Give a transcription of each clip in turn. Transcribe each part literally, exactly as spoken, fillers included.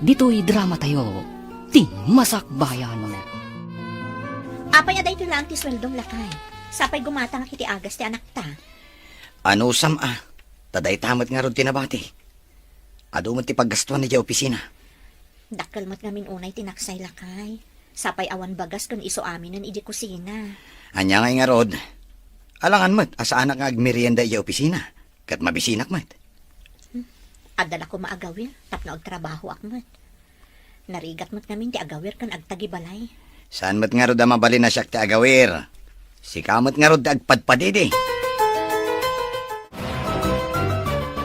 Ditoy dramatayo, ti Masakbayan. Apay a daytoy laeng ti sueldom, lakay? Sapay gumatangak iti agas ti anakta. Anusam a, ta dayta met ngarud ti nabati. Adu met ti paggastuan idiay opisina. Dakkel met ngamin unay ti naksay, lakay. Sapay awan bagas ken isu aminen idiay kusina. Ania ngay ngarud? Alangan met a saanak nga agmerienda idiay opisina, ket mabisinak met. Hmm. Adda la koma agawir tapno agtrabahoak met. Narigat met ngamin ti agawir ken agtagibalay. Saan met ngarud a mabalin a siak ti agawir? Sika met ngarud ti agpadpadidi.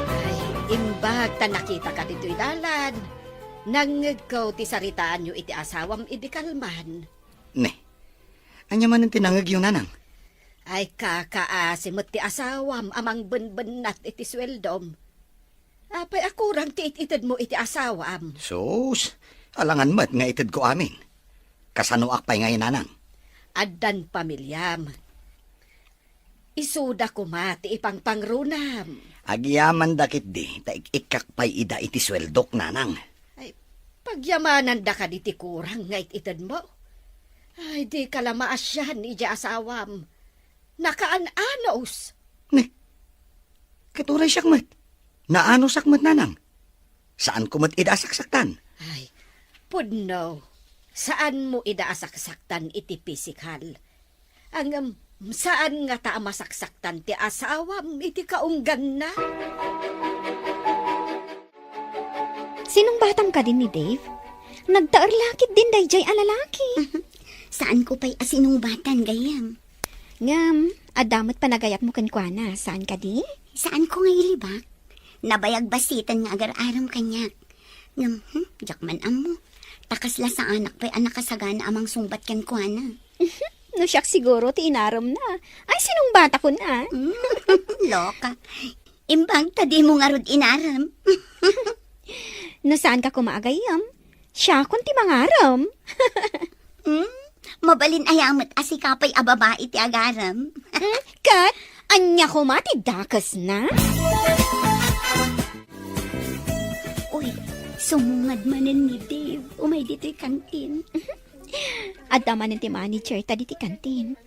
Ay, imbag ta nakitaka ditoy dalan. Nangngegko ti saritaanyo iti asawam idi kalman. Ne, ania manen ti nangngegyo, nanang? Ay, kakaasi met ti asawam a mangbenbennat iti sueldom. Apay a kurang ti it-itedmo iti asawam? Sus, alangan met nga itedko amin. Kasanoak pay ngay, nanang? Addan pamiliam. Isuda koma ti ipangpangrunam. Agyamanda ketdi ta ik-ikkak pay ida iti sueldok, nanang. Ay, pagyamananda kadi ti kurang nga it-itedmo? Ay, dika la maasian idiay asawam. Nakaan-anos. Ne, ket uray siak met. Naanusak met, nanang. Saanko met ida a saksaktan. Ay, pudno, saanmo ida a saksaktan iti pisikal. Ngem, saan ngata a masaksaktan ti asawam iti kaungganna? Sinungbatam kadi ni Dave? Nagtaer la ketdin daydiay a lalaki. Saanko pay a sinungbatan, gayyem. Ngem, adda met panagayatmo kenkuana, saan kadi? Saanko nga ilibak? Nabayag basiten nga agar-arem kaniak. Ngem, hmm, diak man ammo. Ta kasla saanak pay a nakasagana a mangsungbat kenkuana. No siak siguro ti inaremna. Ay, sinungbatakon a. Hmm, loka. Imbag ta dimo ngarud inarem. No saanka koma a gayyem, siakon ti mangarem. Hmm? Mabalin aya met a sika pay a babai ti agarem. Hmm? Ket ania koma ti dakesna? Uy, sumungad manen ni Dave. Umay ditoy kantin. Adda manen ti manager ta ditoy kantin.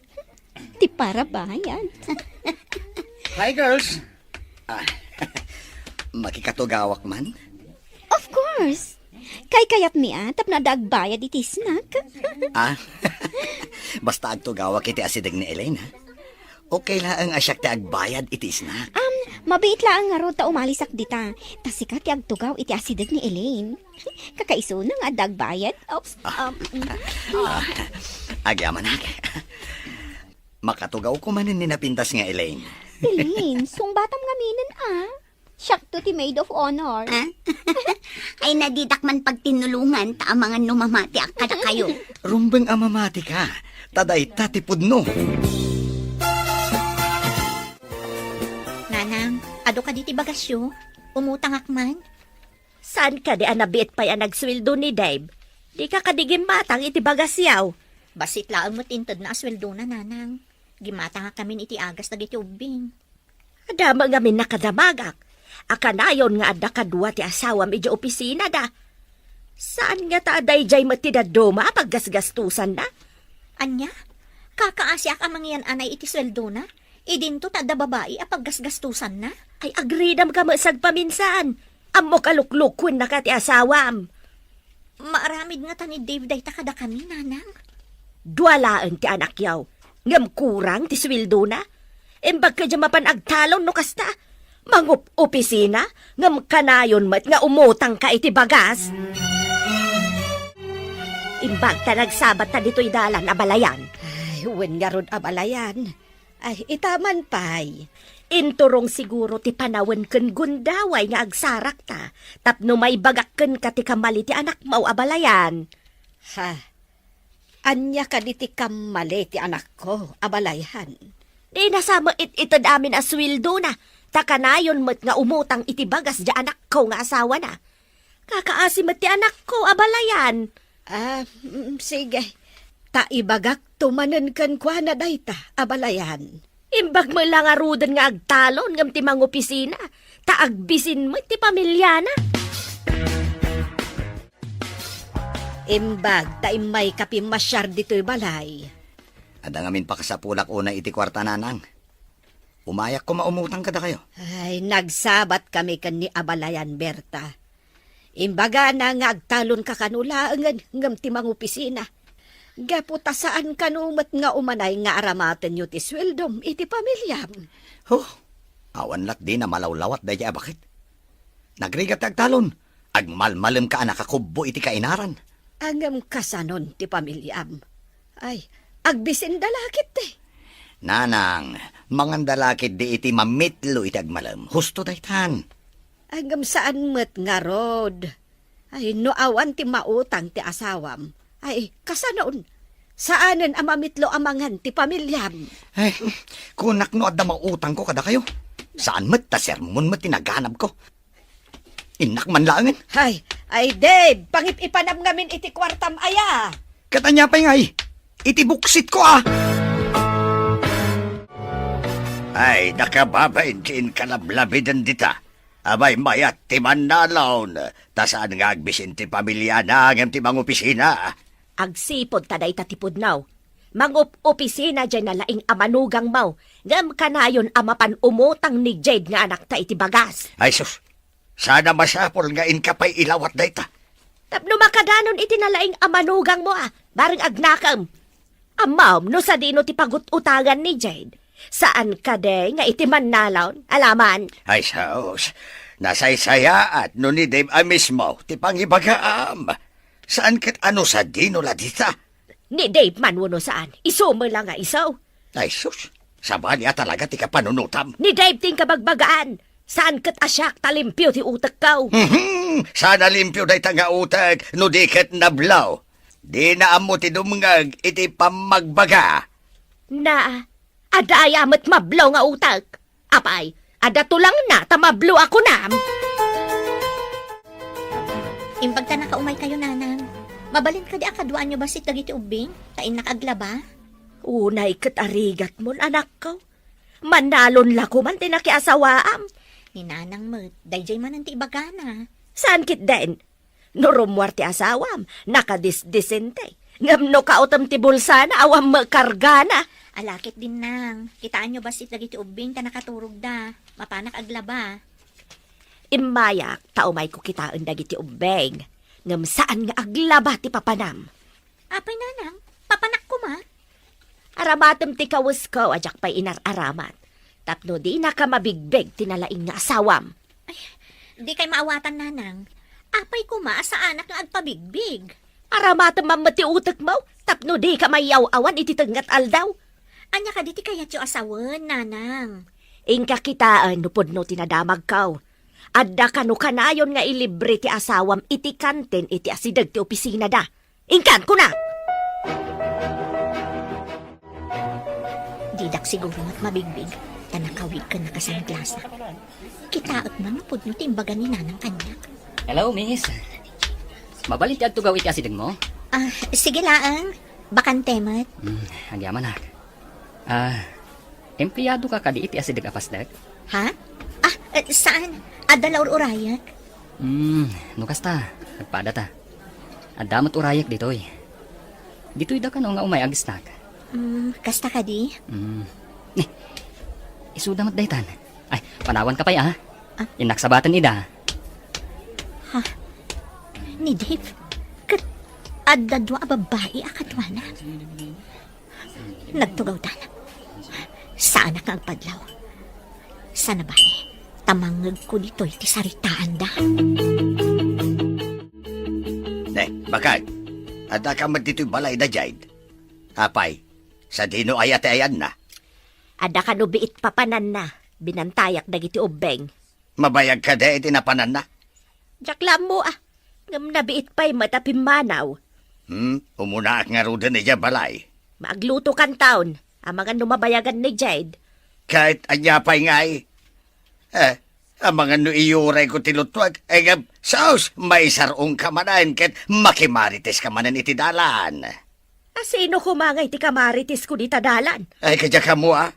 Ti parabayad. Hi, girls. Ah, makikatugawak man? Of course. Kaykayatmi a tapno adda agbayad iti snack. Ah, basta agtugawak iti asideg ni Elaine, ha? Okay laeng a siak ti agbayad iti snack. Um, mabiit laeng ngarud ta umalisak dita. Ta sika ti agtugaw iti asideg ni Elaine. Kakaisuna nga adda agbayad. Oops. Ah. Um, mm. Ah, agyamanak. Makatugawko manen ni napintas nga Elaine. Elaine, sungbatam ngaminen a. Siakto ti maid of honor. Ah? Ay, na didak man pagtinulongan ta amangan no mamatiak kadakayo. Rumbeng a mamatika, ta dayta ti pudno. Nanang, adu kadi ti bagasyo? Umutangak man? Saan kadi a nabiit pay a nagsueldo ni Dave? Dika kadi gimmatang iti bagasyaw? Bassit laeng met intedna a sueldona, nanang. Gimmatangak ngamin iti agas dagiti ubbing. Adama ngamin nakadamagak a kanayon nga adda kadua ti asawam idiay opisinada. Saan ngata a daydiay met ti dadduma a paggasgastosanna? Ania? Kakaasiak a mangyan-anay iti sueldona? Idinto ta adda babai a paggasgastosanna? Ay, agridamka met sagpaminsan. Ammok a luklukuennaka ti asawam. Maaramid ngata ni Dave dayta kadakami, nanang? Dua laeng ti anakyaw, ngem kurang ti sueldona. Imbag kadi a mapan agtalon no kasta. Mangup-opisina, ngem kanayon met nga umutangka iti bagas. Imbag ta nagsabatta ditoy dalan, abalayan. Ay, wen ngarud, abalayan. Ay, ita man pay. Inturong siguro ti panawen ken gundaway nga agsarakta tapno maibagak kenka ti kammali ti anakmo, abalayan. Ha? Ania kadi ti kammali ti anakko, abalayan? Dina sa met it-ited amin a sueldona, ta kanayon met nga umutang iti bagas diay anakko nga asawana. Kakaasi met ti anakko, abalayan. Ah, mm, sige. Ta ibagakto manen kenkuana dayta, abalayan. Imbag met la ngaruden nga agtalon ngem ti mangopisina, ta agbisin met ti pamiliana. Imbag ta immayka pimmasiar ditoy balay. Adda ngamin pakasapulak unay iti kuarta, nanang. Umayak koma umutang kadakayo. Ay, nagsabat kami ken ni abalayan, Berta. Imbagana nga agtalonka kano laengen ngem ti mangopisina. Gapu ta saan kano met nga umanay nga aramatenyo ti sueldom iti pamiliam. Huh, awan lat dina malawlawat daydiay a baket. Nagrigat ti agtalon. Agmalmalemka a nakakubbo iti kainaran. Ngem kasanon ti pamiliam? Ay, agbisinda la ketdi. Nanang, manganda la ketdi iti mamitlo iti agmalem. Husto daytan. Ngem saan met ngarud. Ay, no awan ti mautang ti asawam, ay, kasanon? Saanen a mamitlo a mangan ti pamiliam. Ay, kunak no adda mautangko kadakayo. Saan met ta sermon met ti naganabko. Innak man laengen. Ay, ay, Dave, pangip-ipanam ngamin iti kuartam aya. Ket ania pay ngay? Iti buksitko, a! Ay, nakababain ti inkalablabiden dita. Abay, mayat ti mannalaon, ta saan nga agbisin ti pamiliana ngem ti mangopisina. Agsipud ta dayta ti pudno. Mangup-opisina diay nalaing a manugangmo, ngem kanayon a mapan umutang ni Jade nga anakta iti bagas. Ay sus, sana masapul nga inka pay ilawat dayta. Tapno makadanon iti nalaing a manugangmo a, bareng agnakem. Ammom no sadino ti pagut-utangan ni Jade? Saan kadi nga iti mannalaon, alaman? Ay sus, nasaysayaat no ni Dave a mismo ti pangibagaam. Saan ket a no sadino la dita? Ni Dave man wenno saan, isu met la nga isu. Ay sus, sabali a talaga ti kapanunotam. Ni Dave ti inkabagbagaan. Saan ket a siak ta limpio ti utekko. Mhm. Saan a limpio dayta nga utek no di ket nablo. Dina ammo ti dumngeg iti pammagbaga. Na, adda aya met mablo nga utek. Apay, adda tulangna ta mablo a kunam? Imbag ta nakaumaykayo, nanang. Mabalin kadi a kaduaanyo bassit dagiti ubbing, ta innak aglaba? Unay ket arigatmon, anakko. Mannalon la koman ti nakiasawaam. Ni nanang met, daydiay manen ti ibagana. Saan ketdin? No rummuar ti asawam, nakadisdisente. Ngem no kaotem ti bulsana, awan met kargana. Ala ketdin, nang. Kitaenyo bassit dagiti ubbing ta nakaturogda. Mapanak aglaba. Immayak ta umayko kitaen dagiti ubbing. Ngem saan nga aglaba ti papanam. Apay, nanang, papanak koma? Aramatem ti kawesko a diak pay inar-aramat. Tapno dinaka mabigbig ti nalaing nga asawam. Ay, dikay maawatan, nanang. Apay koma a saanak nga agpabigbig? Aramatem man met ti utekmo, tapno dika mayaw-awan iti tengnga ti aldaw. Ania kadi ti kayatyo a sawen, nanang? Inka kitaen no pudno ti nadamagko. Adda kano kanayon nga ilibre ti asawam iti kantin iti asideg ti opisinada. Inkan, kunak! Didak siguro met mabigbig, ta nakawig ken nakasangklasak. Kitaek man no pudno ti imbaga ni nanang kaniak. Hello, miss. Mabalin ti agtugaw iti asidegmo? Ah, sige laeng. Bakante met. Hmm, agyamanak. Ah, empleado ka kadi iti asideg a pasdek? Ha? Ah, eh, saan? Adda la ur-urayek. Hmm, no kasta, agpada ta. Adda met urayek ditoy. Ditoy da kano nga umay agisnak. Hmm, kasta kadi? Hmm. Eh, isuda met daytan. Ay, panawan ka pay, ah. Ah. Innak sabaten ida. Ha? Ni Dave? Ket adda dua a babbai a kaduana? Nagtugawdan. Saanak nga agpadlaw. Sana bale, ta mangngegko ditoy ti saritaanda. Ne, bakay, adda ka met ditoy balay da Jade? Apay, sadino aya ti ayanna? Adda kano biit papananna, binantayak dagiti ubbing. Mabayag kadi iti napananna? Diak la ammo, a. Ngem nabiit pay met a pimmanaw. Hmm, umunaak ngaruden idiay balay. Maaglutokanton, amangan no mabayagan ni Jade. Ket ania pay ngay? Eh, amangan no iyurayko ti lutuek, eh, ngem, sus, maisar-ongka manen ket makimariteska manen iti dalan. A sino koma ngay ti kamaritesko dita dalan? Ay, kadiak ammo, a.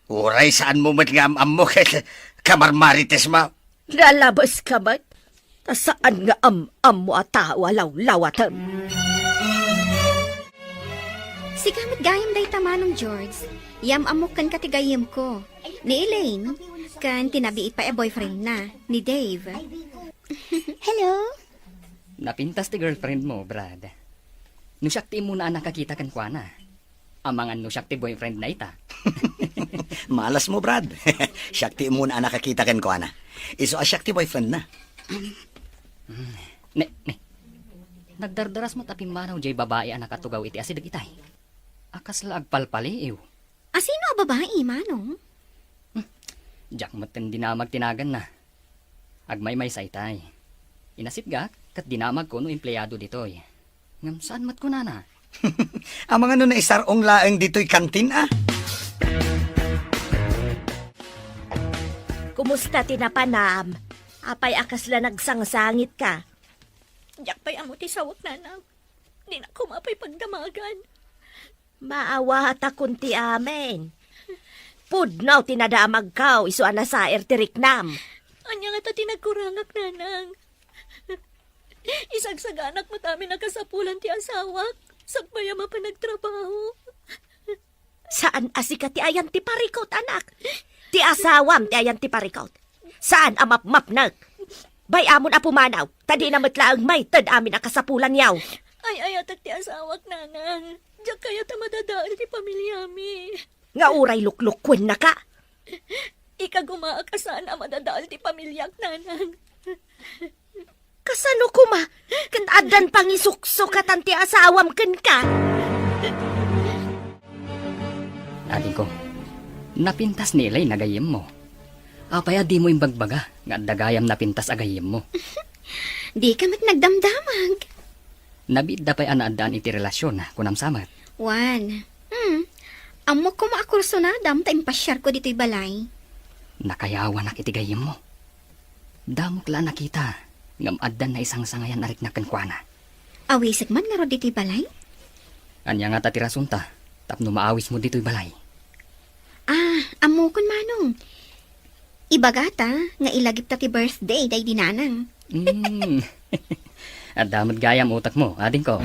Uray saanmo met nga am-ammo ket kamarmaritesmo. Nalabeska met. Ta saan nga am-ammo a tao a lawlawatem. Sika met gayam dayta, Manong George. Yam-ammok kenka ti gayyemko. Ni Elaine, ken ti nabiit pay a boyfriendna, ni Dave. Hello? Napintas ti girlfriend mo, Brad. No siak ti immuna a nakakita kenkuana, amangan no siak ti boyfriendna ita. Malas mo, Brad. Siak ti immuna a nakakita kenkuana. Isu a siak ti boyfriendna. Ne, ne. Nagdardaras met a pimmanaw jay babai a nakatugaw iti asideg itay. A kasla agpalpaliiw. Asino a babai, Manong? Hmm. Diak metten dinamag ti naganna. Agmaymaysa itay. Inasitgak ket dinamagko no empleado ditoy. Ngem saan met kunana? Amangan no naisar-ong laeng ditoy kantin, a? Kumusta ti napanam? Apay a kasla nagsangsangitka? Diak pay ammo ti sawak, Nanang. Dinak koma pay pagdamagan. Maawatakon ti amin. Pudno ti nadamagko, isu a nasair ti riknam. Ania ngata ti nagkurangak, Nanang? Isagsaganak met amin a kasapulan ti asawak, sakbay a mapan agtrabaho. Saan a sika ti ayan ti parikut, anak. Ti asawam ti ayan ti parikut. Saan a mapmapnek. Bay-amon a pumanaw, ta dina met laeng maited amin a kasapulanyo. Ay-ayatek ti asawak, Nanang. Diak kayat a madadael ti pamiliami. Nga uray luklukuennaka. Ikagumaak a saan a madadael ti pamiliak, Nanang. Kasano koma ket addan pangisuksukatan ti asawam kenka? Adingko, napintas ni Elaine a gayyemmo. Apay a dimo imbagbaga nga adda gayam napintas a gayyemmo? Dika met nagdamdamag. Nabiitda pay a naaddaan iti relasion, kunam sa met. Juan, hmm, ammok koma a kursunadam ta impasiarko ditoy balay. Nakayawanak iti gayyemmo. Damok la a nakita, ngem addan naisangsangayan a riknak kenkuana. Awisek man ngarud ditoy balay? Ania ngata ti rasonta tapno maawismo ditoy balay? Ah, ammokon, Manong. Ibagata nga ilagipta ti birthday daydi Nanang. Hmm. Adda met gayam utekmo, adingko.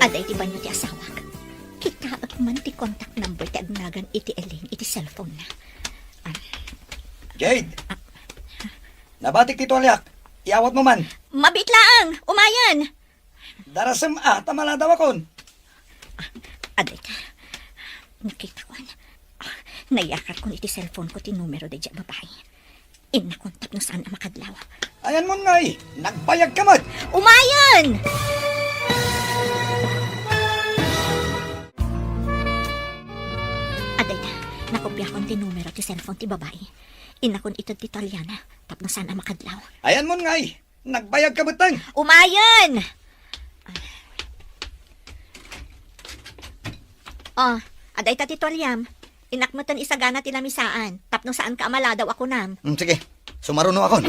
Adda iti banio ti asawak. Kitaek man ti contact number ti agnagan iti Elaine iti cellphone-na. Ah. Jade! Ah. Nabatik ti tualiak. Iawatmo man. Mabiit laeng. Umayen. Darasem a, ta maladawakon. Ah, adda ita. Nakitakon. Ah, nayakarkon iti cellphone-ko ti numero daydiay a babai. Innakon tapno saan a makadlaw. Ayanmon ngay, nagbayagka met! Umayen! Adda ita, nakopiakon ti numero ti cellphone ti babai. Innakon ited ti tualiana tapno saan a makadlaw. Ayanmon ngay, nagbayagka metten! Umayen! Oh, adda ita ti tualiam. Innak metten isagana ti lamisaan, tapno saanka a maladaw a kunam. Mm, sige. Sumarunokon.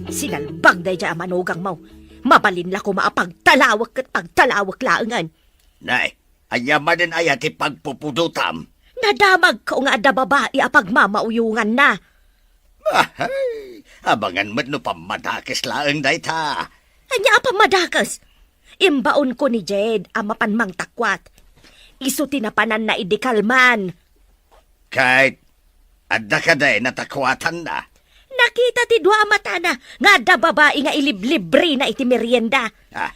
Sinalbag daydiay a manugangmo. Mabalin la koma a pagtalawek ket pagtalawek laengen. Nay, ania manen aya ti pagpupudotam? Nadamagko nga adda babai a pagmamauyonganna. Ahay, abangan met no pammadakes laeng dayta. Ania a pammadakes? Imbaonko ni Jade a mapan mangtakuat. Isu ti napananna idi kalman. Ket adda kadi natakuatanna? Nakita ti dua a matana nga adda babai nga iliblibrina iti merienda. Ah.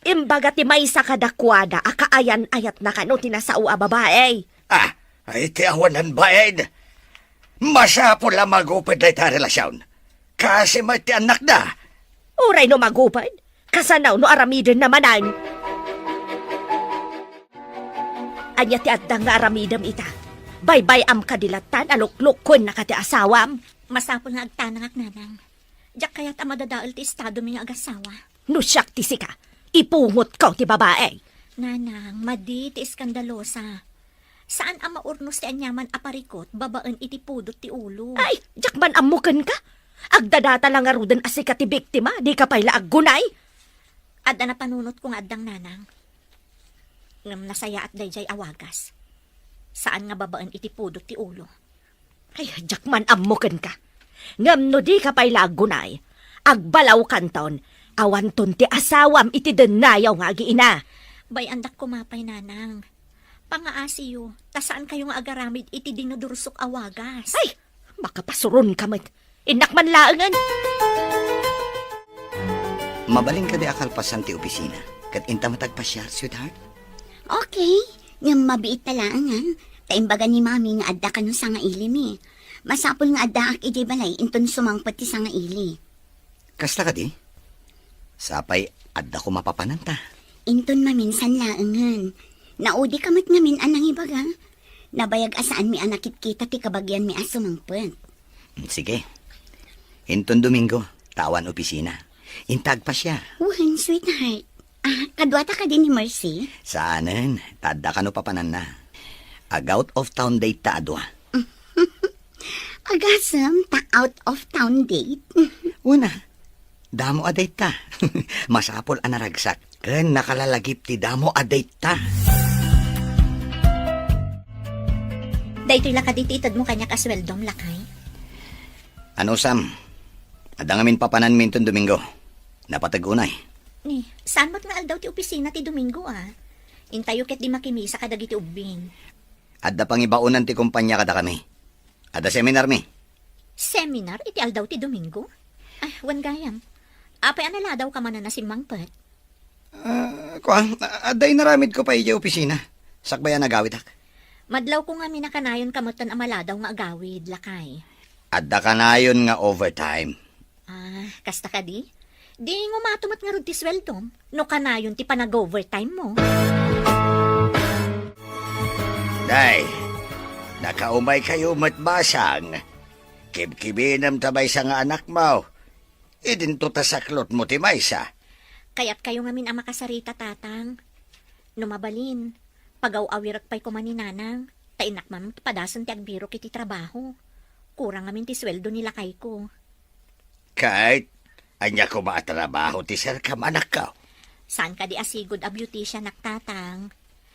Imbaga ti maysa kadakuada a kaayan-ayatna kano ti nasao a babai. Ah, ay ti awanan bain. Masapul a maguped dayta a relasion. Kasi met ti annakda. Uray no maguped, kasano no aramidenna manen? Ania ti adda nga aramidem ita? Baybay-am kadi lattan a luklukuennaka ti asawam? Masapul nga agtanangak, Nanang. Diak kayat a madadael ti estadomi nga agasawa. No siak ti sika, ipungotko ti babai. Nanang, madi ti iskandalosa. Saan a maurnos ti aniaman a parikut babaen iti pudot ti ulo. Ay, diak man ammo kenka. Agdadata la ngaruden a sika ti biktima, dika pay la aggunay. Adda napanunotko nga addang, Nanang. Ngem nasayaat daydiay a wagas. Saan nga babaen iti pudot ti ulo. Ay, diak man ammo kenka. Ngem no dika pay la aggunay, agbalawkanton, awanton ti asawam iti dennayaw nga agiina. Bay-andak koma pay, Nanang. Pangaasiyo, ta saankayo nga agaramid iti dinodursok a wagas. Ay! Makapasuronka met. Innak man laengen. Mabalin kadi a kalpasan ti opisina? Ket inta met agpasiar, sweetheart? Okay. Ngem mabiit ta laengen, ta imbaga ni Mami nga adda kano sangaili mi. Masapul nga addaak idiay balay inton sumangpet ti sangaili. Kasta kadi? Sapay adda koma papananta. Inton maminsan laengen. Naudika met ngamin a nangibaga. Nabayag a saanmi a nakitkita ti kabagianmi a sumangpet. Mm, sige. Inton Domingo, ta awan opisina. Inta agpasiar. Wen, sweetheart. Ah, kaduata kadi ni Mercy? Saanen, ta adda kano papananna. Ag-out of town date ta a dua. Agasem ta out of town date? Una, damo a date ta. Masapul a naragsak ken nakalalagip ti damo a date ta. Daytoy la kadi ti itedmo kaniak a sueldom, lakay? Anusam, adda ngamin papananmi inton Domingo. Napateg unay. Ni, saan met nga aldaw ti opisina ti Domingo, a? Intayo ketdi makimisa kadagiti ubbing. Adda pangibaonan ti kompania kadakami. Adda seminarmi. Seminar iti aldaw ti Domingo? Ay, wen gayam. Apay a naladawka manen a simmangpet? Ah, kuan, adda inaramidko pay idiay opisina. Sakbay a nagawidak. Madlawko ngamin a kanayonka metten a maladaw nga agawid, lakay. Adda kanayon nga overtime. Ah, kasta kadi? Di ngumato met ngarud ti sueldom no kanayon ti panag-overtime mo. Day, nakaumaykayo met basang. Kibkibinem ta maysa nga anakmo. Idinto ta saklotmo ti maysa. Kayatkayo ngamin a makasarita, Tatang. No mabalin, pagaw-awirek pay koma ni Nanang, ta innak man padasen ti agbirok iti trabaho. Kurang ngamin ti sueldo ni lakayko. Ket, ania koma a trabaho ti serkam, anakko? Saan kadi a sigud a beautician-ak, Tatang?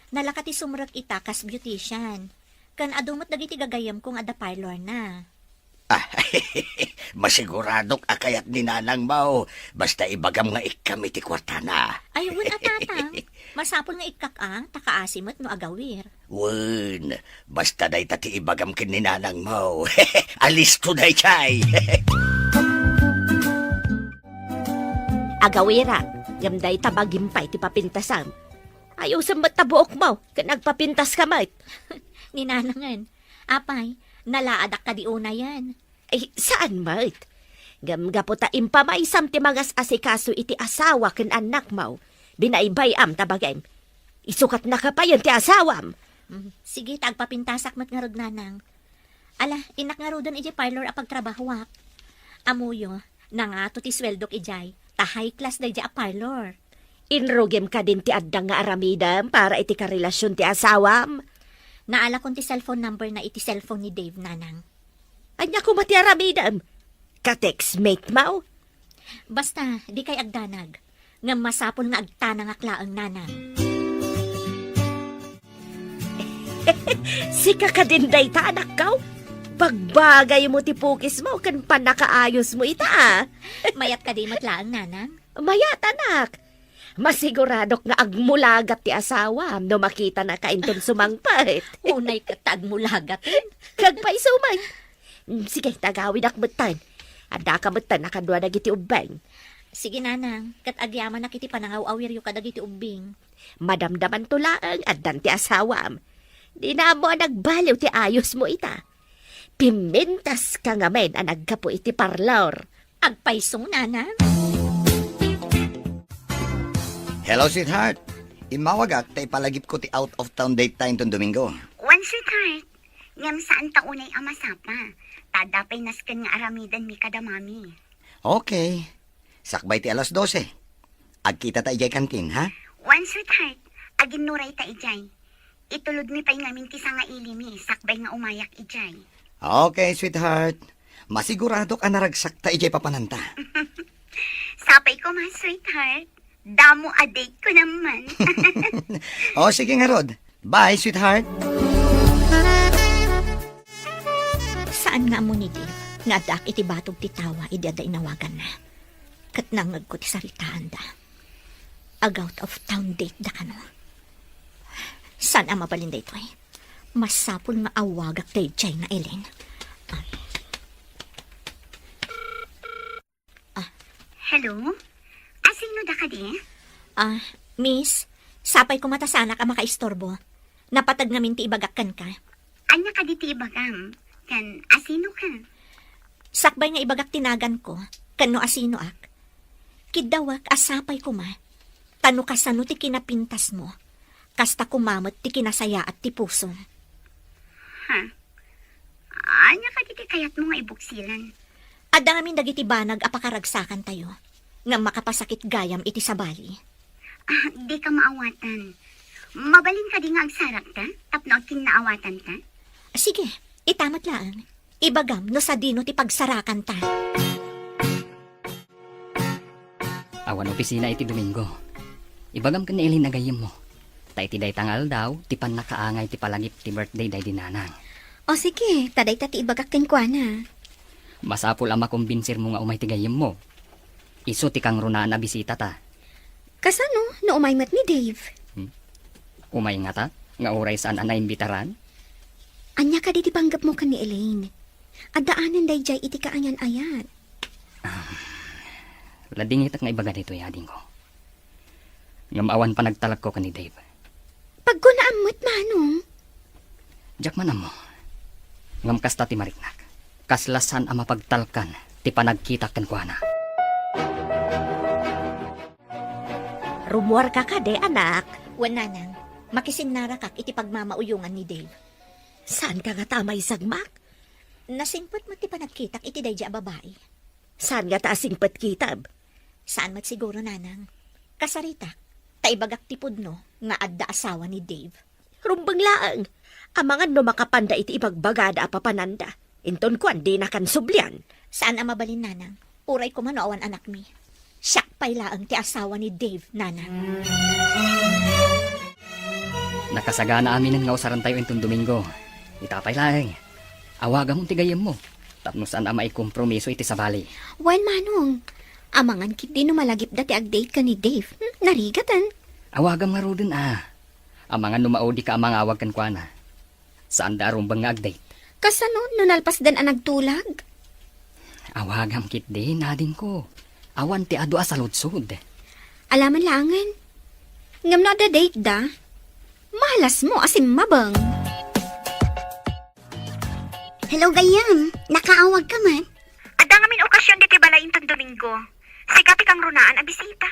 Nalaka ti sumrek ita kas beautician. Ken adu met dagiti gagayyemko nga adda parlor na. Ah, masiguradok a kayat ni nanangmo, basta ibagam nga ikkam iti kuartana. Ay, wen a, Tatang. Masapul nga ikkak a, ta kaasi met no agawir. Wen, basta dayta ti ibagam ken ni nanangmo. Alisto daytay. Agawirak, ngem dayta bagim pay ti papintasam. Ayusem met ta buokmo, ken agpapintaska met. Ni nanangen, apay, nalaadak kadi unayen? Ay, saan met. Ngem gapu ta impamaysam ti mangas-asikaso iti asawa ken annakmo, binaybay-am ta bagim. Isukat nakapayen ti asawam. Mm, sige, ta agpapintasak met ngarud, nanang. Ala, innak ngaruden idiay parlor a pagtrabahoak. Ammoyo, nangato ti sueldok idiay, ta high class daydiay a parlor. Inrugim kadin ti adda nga aramidem para iti karelasion ti asawam? Naalakon ti cellphone number na iti cellphone ni Dave, nanang. Ania koma ti aramidem? Ka-textmate mo? Basta, dikay agdanag. Ngem masapul nga agtanangak laeng, nanang. Sika kadin dayta, anakko? Bagbagaymo ti pukismo ken pannakaayosmo ita, a. Mayat kadi met laeng, nanang? Mayat, anak. Masiguradok nga agmulagat ti asawam no makitanaka inton sumangpet. Unay ket ta agmulagaten. Kagpayso met. Mm, sige, ta agawidak metten. Addaka metten a kadua dagiti ubbing. Sige, nanang, ket agyamanak iti panangaw-awiryo kadagiti ubbing. Madamdamanto laeng addan ti asawam. Dina ammo a nagbaliw ti ayosmo ita. Pimintaska ngamin a naggapu iti parlor. Agpayso, nanang. Hello, sweetheart. Immawagak ta ipalagipko ti out of town date ta inton Domingo. Wen, sweetheart. Ngem saan ta unay a masapa. Ta adda pay nasken nga aramidenmi kada mami. Okay. Sakbay ti alas dose. Agkita ta idiay kantin, ha? Wen, sweetheart. Aginnuray ta idiay. Itulodmi pay ngamin ti sangailimi, sakbay nga umayak idiay. Okay, sweetheart. Masiguradok a naragsak ta idiay papananta. Sapay koma, sweetheart. Damo a date ko naman. O, sige ngarud. Bye, sweetheart. Sa Nga ammo ni Dave nga addaak iti batog ti tawa idi adda inawaganna. Ket nangngegko ti saritaanda. Ag-out of town date da kano. Saan a mabalin daytoy? Masapul nga awagak daydiay nga Elaine. Ah. Ah. Hello? Asino da kadi? Ah, miss, sapay koma ta saanak a makaistorbo. Napateg ngamin ti ibagak kenka. Ania kadi ti ibagam? Ken asino ka? Sakbay nga ibagak ti naganko, ken no asinoak. Kiddawek a sapay koma, ta no kasano ti kinapintasmo, kasta koma met ti kinasayaat ti pusom. Ha? Ania kadi ti kayatmo nga ibuksilan? Adda ngamin dagiti banag a pakaragsakantayo, nga makapasakit gayam iti sabali. Ah, di ka maawatan. Mabalin kadi nga agsarakta tapno agkinnaawatanta? Sige, ita met laeng. Ibagam no sadino ti pagsarakanta. Awan opisina iti Domingo. Ibagam ken ni Elaine a gayyemmo. Ta iti dayta nga aldaw, ti pannakaangay ti palagip ti birthday daydi nanang. O sige, ta dayta ti ibagak kenkuana. Masapul a makombinsirmo nga umay ti gayyemmo. Isu ti kangrunaan a bisitata. Kasano no umay met ni Dave? Hmm? Umay ngata? Nga uray saan a naimbitaran? Ania kadi ti panggepmo ken ni Elaine? Addaanen daydiay iti kaayat-ayat. Ah, ladingitak nga ibaga daytoy, adingko. Ngem awan panagtalekko ken ni Dave. Pagkunaam met, Manong. Diak man ammo. Ngem kasta ti mariknak. Kasla saan a mapagtalkan ti panagkitak kenkuana. Rummuarka kadi, anak? Wen, nanang. Makisinnarakak iti pagmamauyongan ni Dave. Saanka ngata a maisagmak? Nasingpet met ti panagkitak iti daydi a babai. Saan ngata a singpet kitam? Saan met siguro, nanang. Kasaritak, ta ibagak ti pudno nga adda asawa ni Dave. Rumbeng laeng, amangan no makapanda iti ibagbagada a papananda. Inton kuan, dinakan sublian. Saan a mabalin, nanang. Uray koma no awan anakmi. Siak pay laeng ti asawa ni Dave, nanang. Nakasagana aminen nga usarantayo inton Domingo. Ita pay laeng. Awagamon ti gayyemmo. Tapno saan a maikompromiso iti sabali. Wen, Manong. Amangan ketdi no malagipda ti agdate ken ni Dave. Hmm, narigaten. Awagam ngaruden a. Amangan no maudika a mangawag kenkuana. Saanda a rumbeng nga agdate. Kasano no nalpasdan a nagtulag? Awagam ketdi, adingko. Awan ti adu a saludsod. Alaman laengen. Ngem no adda date da, malasmo a simmabeng. Hello, gayyem. Nakaawag ka man? Adda ngamin okasyon ditoy balay inton Domingo. Sika ti kangrunaan a bisita.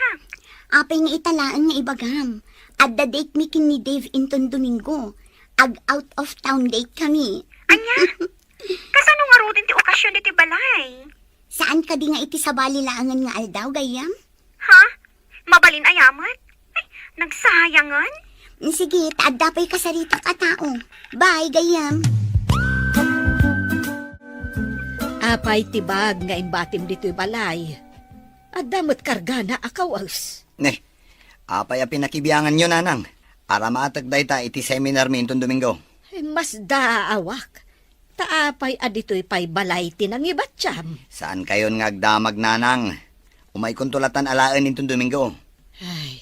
Apay nga ita laeng nga ibagam. Adda date mi ken ni Dave inton Domingo. Ag out of town date kami. Ania? Kasano ngaruden ti okasyon ditoy balay? Saan kadi nga iti sabali laengen nga aldaw, gayyem? Ha? Mabalin aya met? Ay, nagsayangan? Sige, ta adda pay kasaritak a tao. Bye, gayyem. Apay ti bag nga imbatim ditoy balay? Adda met kargana a kawes. Ne, apay a pinakibianganyo, nanang? Aramatek dayta iti seminar mi inton Domingo. Ay, masdaawak. Ta apay a ditoy pay balay ti nangibatiam? Saankayon nga agdamag, nanang. Umaykonto latan alaen inton Domingo. Ay,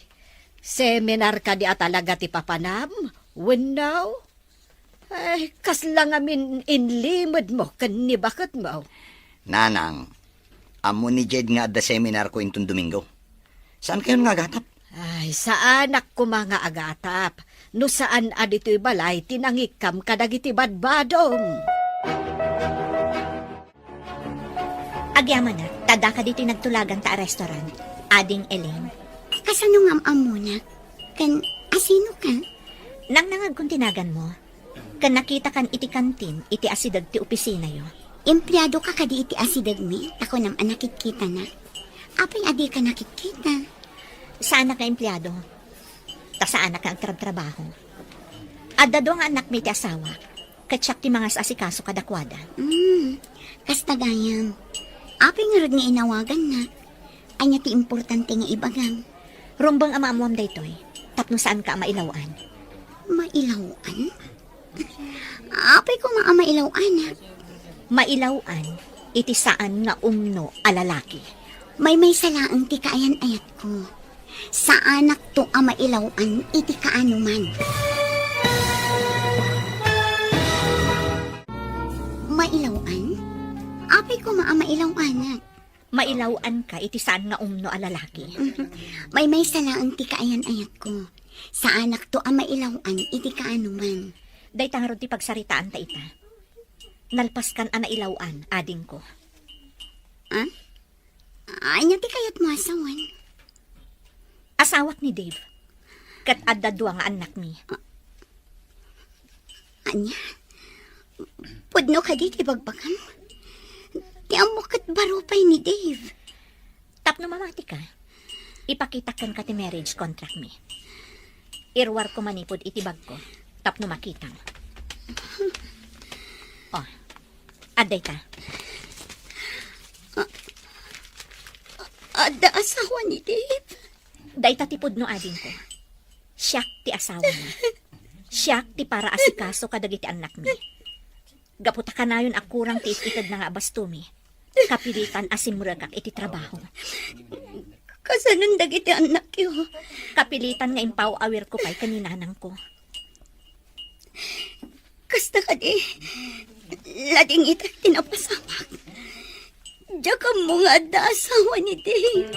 seminar kadi a talaga ti papanam? Wenno? Ay, kasla ngamin inlimedmo ken ni baketmo? Nanang, ammo ni Jed nga adda seminarko inton Domingo. Saankayon nga agatap? Ay, saanak koma nga agatap no saan a ditoy balay ti nangikkam kadagiti badbadom. Agyamanak, ta daka ditoy nagtulaganta a restaurant, Ading Elaine. Kasano nga am-ammonak? Ken asino ka? Nangnangegkon ti naganmo. Ken nakitakan iti kantin iti asideg ti opisinayo. Empleado ka kadi iti asidegmi, ta kunam a nakitkitanak. Apay a dika nakitkita? Saanak nga empleado. Ta saanak nga agtrabtrabaho. Adda dua nga annakmi ti asawak, ket siak ti mangas-asikaso kadakuada. Hmm, kasta gayam. Apay ngarud nga inawagannak? Ania ti importante nga ibagam? Rumbeng a maammoam daytoy, tapno saanka a mailaw-an. Mailaw-an? Apay koma a mailaw-anak? Mailaw-an iti saan nga umno a lalaki. Maymaysa laeng ti kaayan-ayatko. Saanakto a mailaw-an iti kaanoman. Mailaw-an? Apay koma a mailaw-anak? Mailaw-anka iti saan nga umno a lalaki. Maymaysa laeng ti kaayan-ayatko. Saanakto a mailaw-an iti kaanoman. Dayta ngarud ti pagsaritaanta ita. Nalpaskan a nailaw-an, adingko. Ah? Ania ti kayatmo a sawen? Asawak ni Dave. Ket adda dua nga annakmi. Ania? Pudno kadi ti bagbagam? Ti ammok ket baro pay ni Dave. Tapno mamatika, ipakitak kenka ti marriage contract mi. Iruarko manipud iti bagko tapno makitam. Oh, adda ita. Adda asawa ni Dave? Dayta ti pudno, adingko. Siak ti asawana. Siak ti para asikaso kadagiti annakmi. Gapu ta kanayon a kurang ti it-itedna nga abastomi, kapilitan a simrekak iti trabaho. Kasanon dagiti annakyo? Kapilitan nga impaw-awirko pay ken ni nanangko. Kasta kadi, ladingitak ti napasamak. Diak ammo nga adda asawa ni Dave.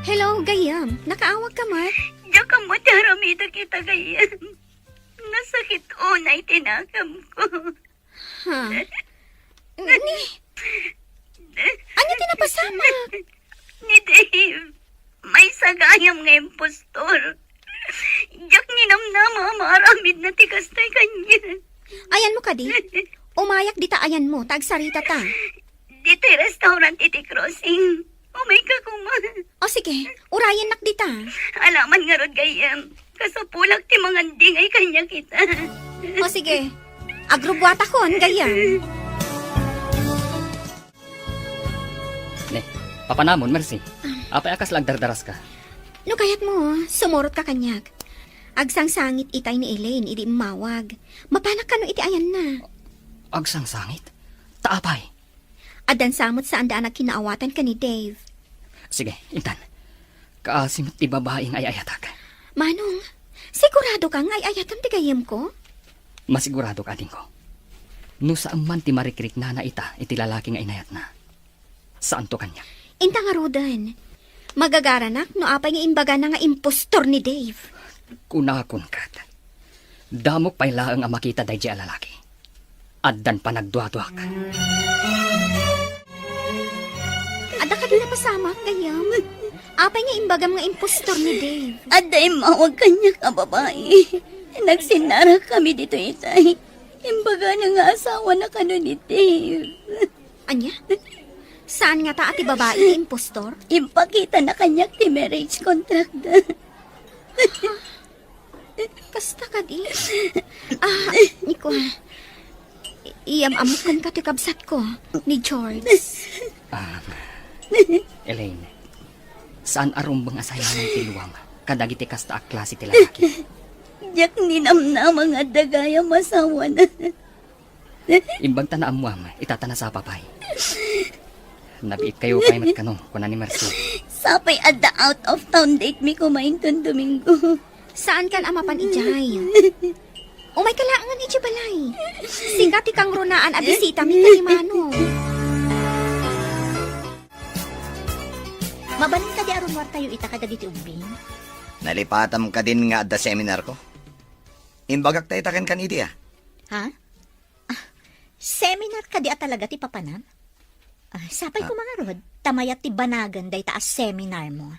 Hello, gayyem. Nakaawag ka met? Diak ammo ti aramidek ita, gayyem. Nasakit unay ti nakamko. Ha? Ni? Ania ti napasamak? Ni Dave. Maysa gayam nga impostor. Diak ninamnama a maaramidna ti kastoy kaniak. Ayanmo kadi? Umayak dita ayanmo, ta agsaritata. Ditoy restaurant iti crossing. Umayka koma. O sige, urayennak dita. Alaman ngarud, gayyem. Kasapulak ti mangandingay kaniak ita. O sige, agrubbuatakon, gayyem. Ne, papanamon, Mercy. Apay a kasla agdardaraska? No kayatmo, sumurotka kaniak. Agsangsangit itay ni Elaine idi immawag. Mapanak kano iti ayanna. Agsangsangit? Ta apay? Addan sa met saanda a nagkinaawatan ken ni Dave. Sige, intan. Kaasi met ti babai nga ay-ayatak. Manong, sigurado ka nga ay-ayatam ti gayyemko? Masiguradok, adingko. No saan man ti marikriknana ita iti lalaki nga inayatna, saanto kaniak. Inta ngaruden, magagaranak no apay nga imbagana nga impostor ni Dave. Kunakon ket, damok pay laeng a makita daydiay a lalaki. Addan panagduaduak. Adda kadi napasamak, gayyem? Apay nga imbagam nga impostor ni Dave? Adda immawag kaniak a babai. Nagsinnarak kami ditoy itay. Imbagana nga asawana kano ni Dave. Ania? Saan ngata a ti babai ti impostor? Impakitana kaniak ti marriage contract da. Kasta kadi? Ah, ni kua. I-, iyam-ammok kenka ti kabsatko, ni George. Ah, Elaine, saan a rumbeng a sayanan ti luam kadagiti kasta a klase ti lalaki. Diak ninamnama nga adda gayam asawana. Imbag ta naammuam, ita ta nasapa pay. Nabiit kayo pay met kano, kuna ni Mercy. Sapay adda out of town date mi koma inton Domingo. Saan kan a mapan idiay? Umay ka laengen idiay balay. Sika ti kangrunaan a bisita mi ken ni Manong. Mabalin kadi a runuartayo ita kadagiti ubbing? Nalipatam kadin nga adda seminar ko? Imbagak ta ita kenkan idi, a. Ha? Ah, seminar kadi a talaga ti papanam? Ah, sapay Ah. koma ngarud, ta mayat ti banagen dayta a seminar mo.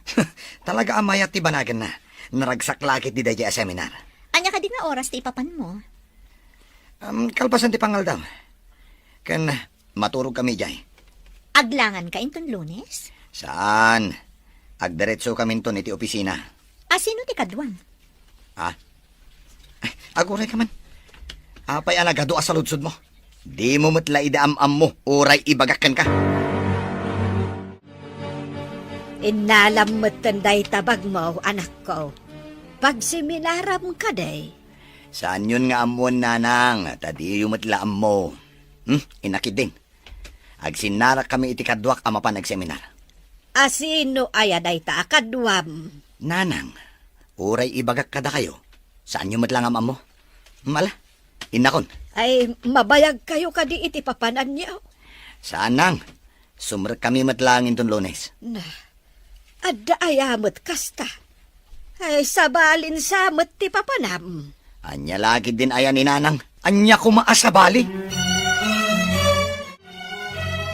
Talaga a mayat ti banagenna. Naragsak la ketdi daydiay a seminar. Ania kadi nga oras ti ipapanmo? Um, kalpasan ti pangaldaw. Ken maturog kami idiay. Aglangan ka inton Lunes? Saan. Agdiretso kami inton iti opisina. A, sino ti kaduam? Ah? Ay, aguray ka man. Apay a nagadu a saludsod mo? Di mo met la idi am-ammo, uray ibagak kenka. Innalam metten dayta bagmo, anakko. Pagseminaram kadi? Saanyon nga ammoen, nanang, ta diyo met la ammo. Hmm, inakidin. Agsinnarakkami iti kaduak a mapan agseminar. Asino aya dayta a kaduam? Nanang, uray ibagak kadakayo, saanyo met la nga ammo. Mala, innakon. Ay, mabayagkayo kadi iti papananyo? Saan, nang. Sumrekkami met laeng inton Lunes. Na, adda aya met kasta? Ay, sabalin sa met ti papanam. Ania la ketdin aya ni nanang? Ania koma a sabali?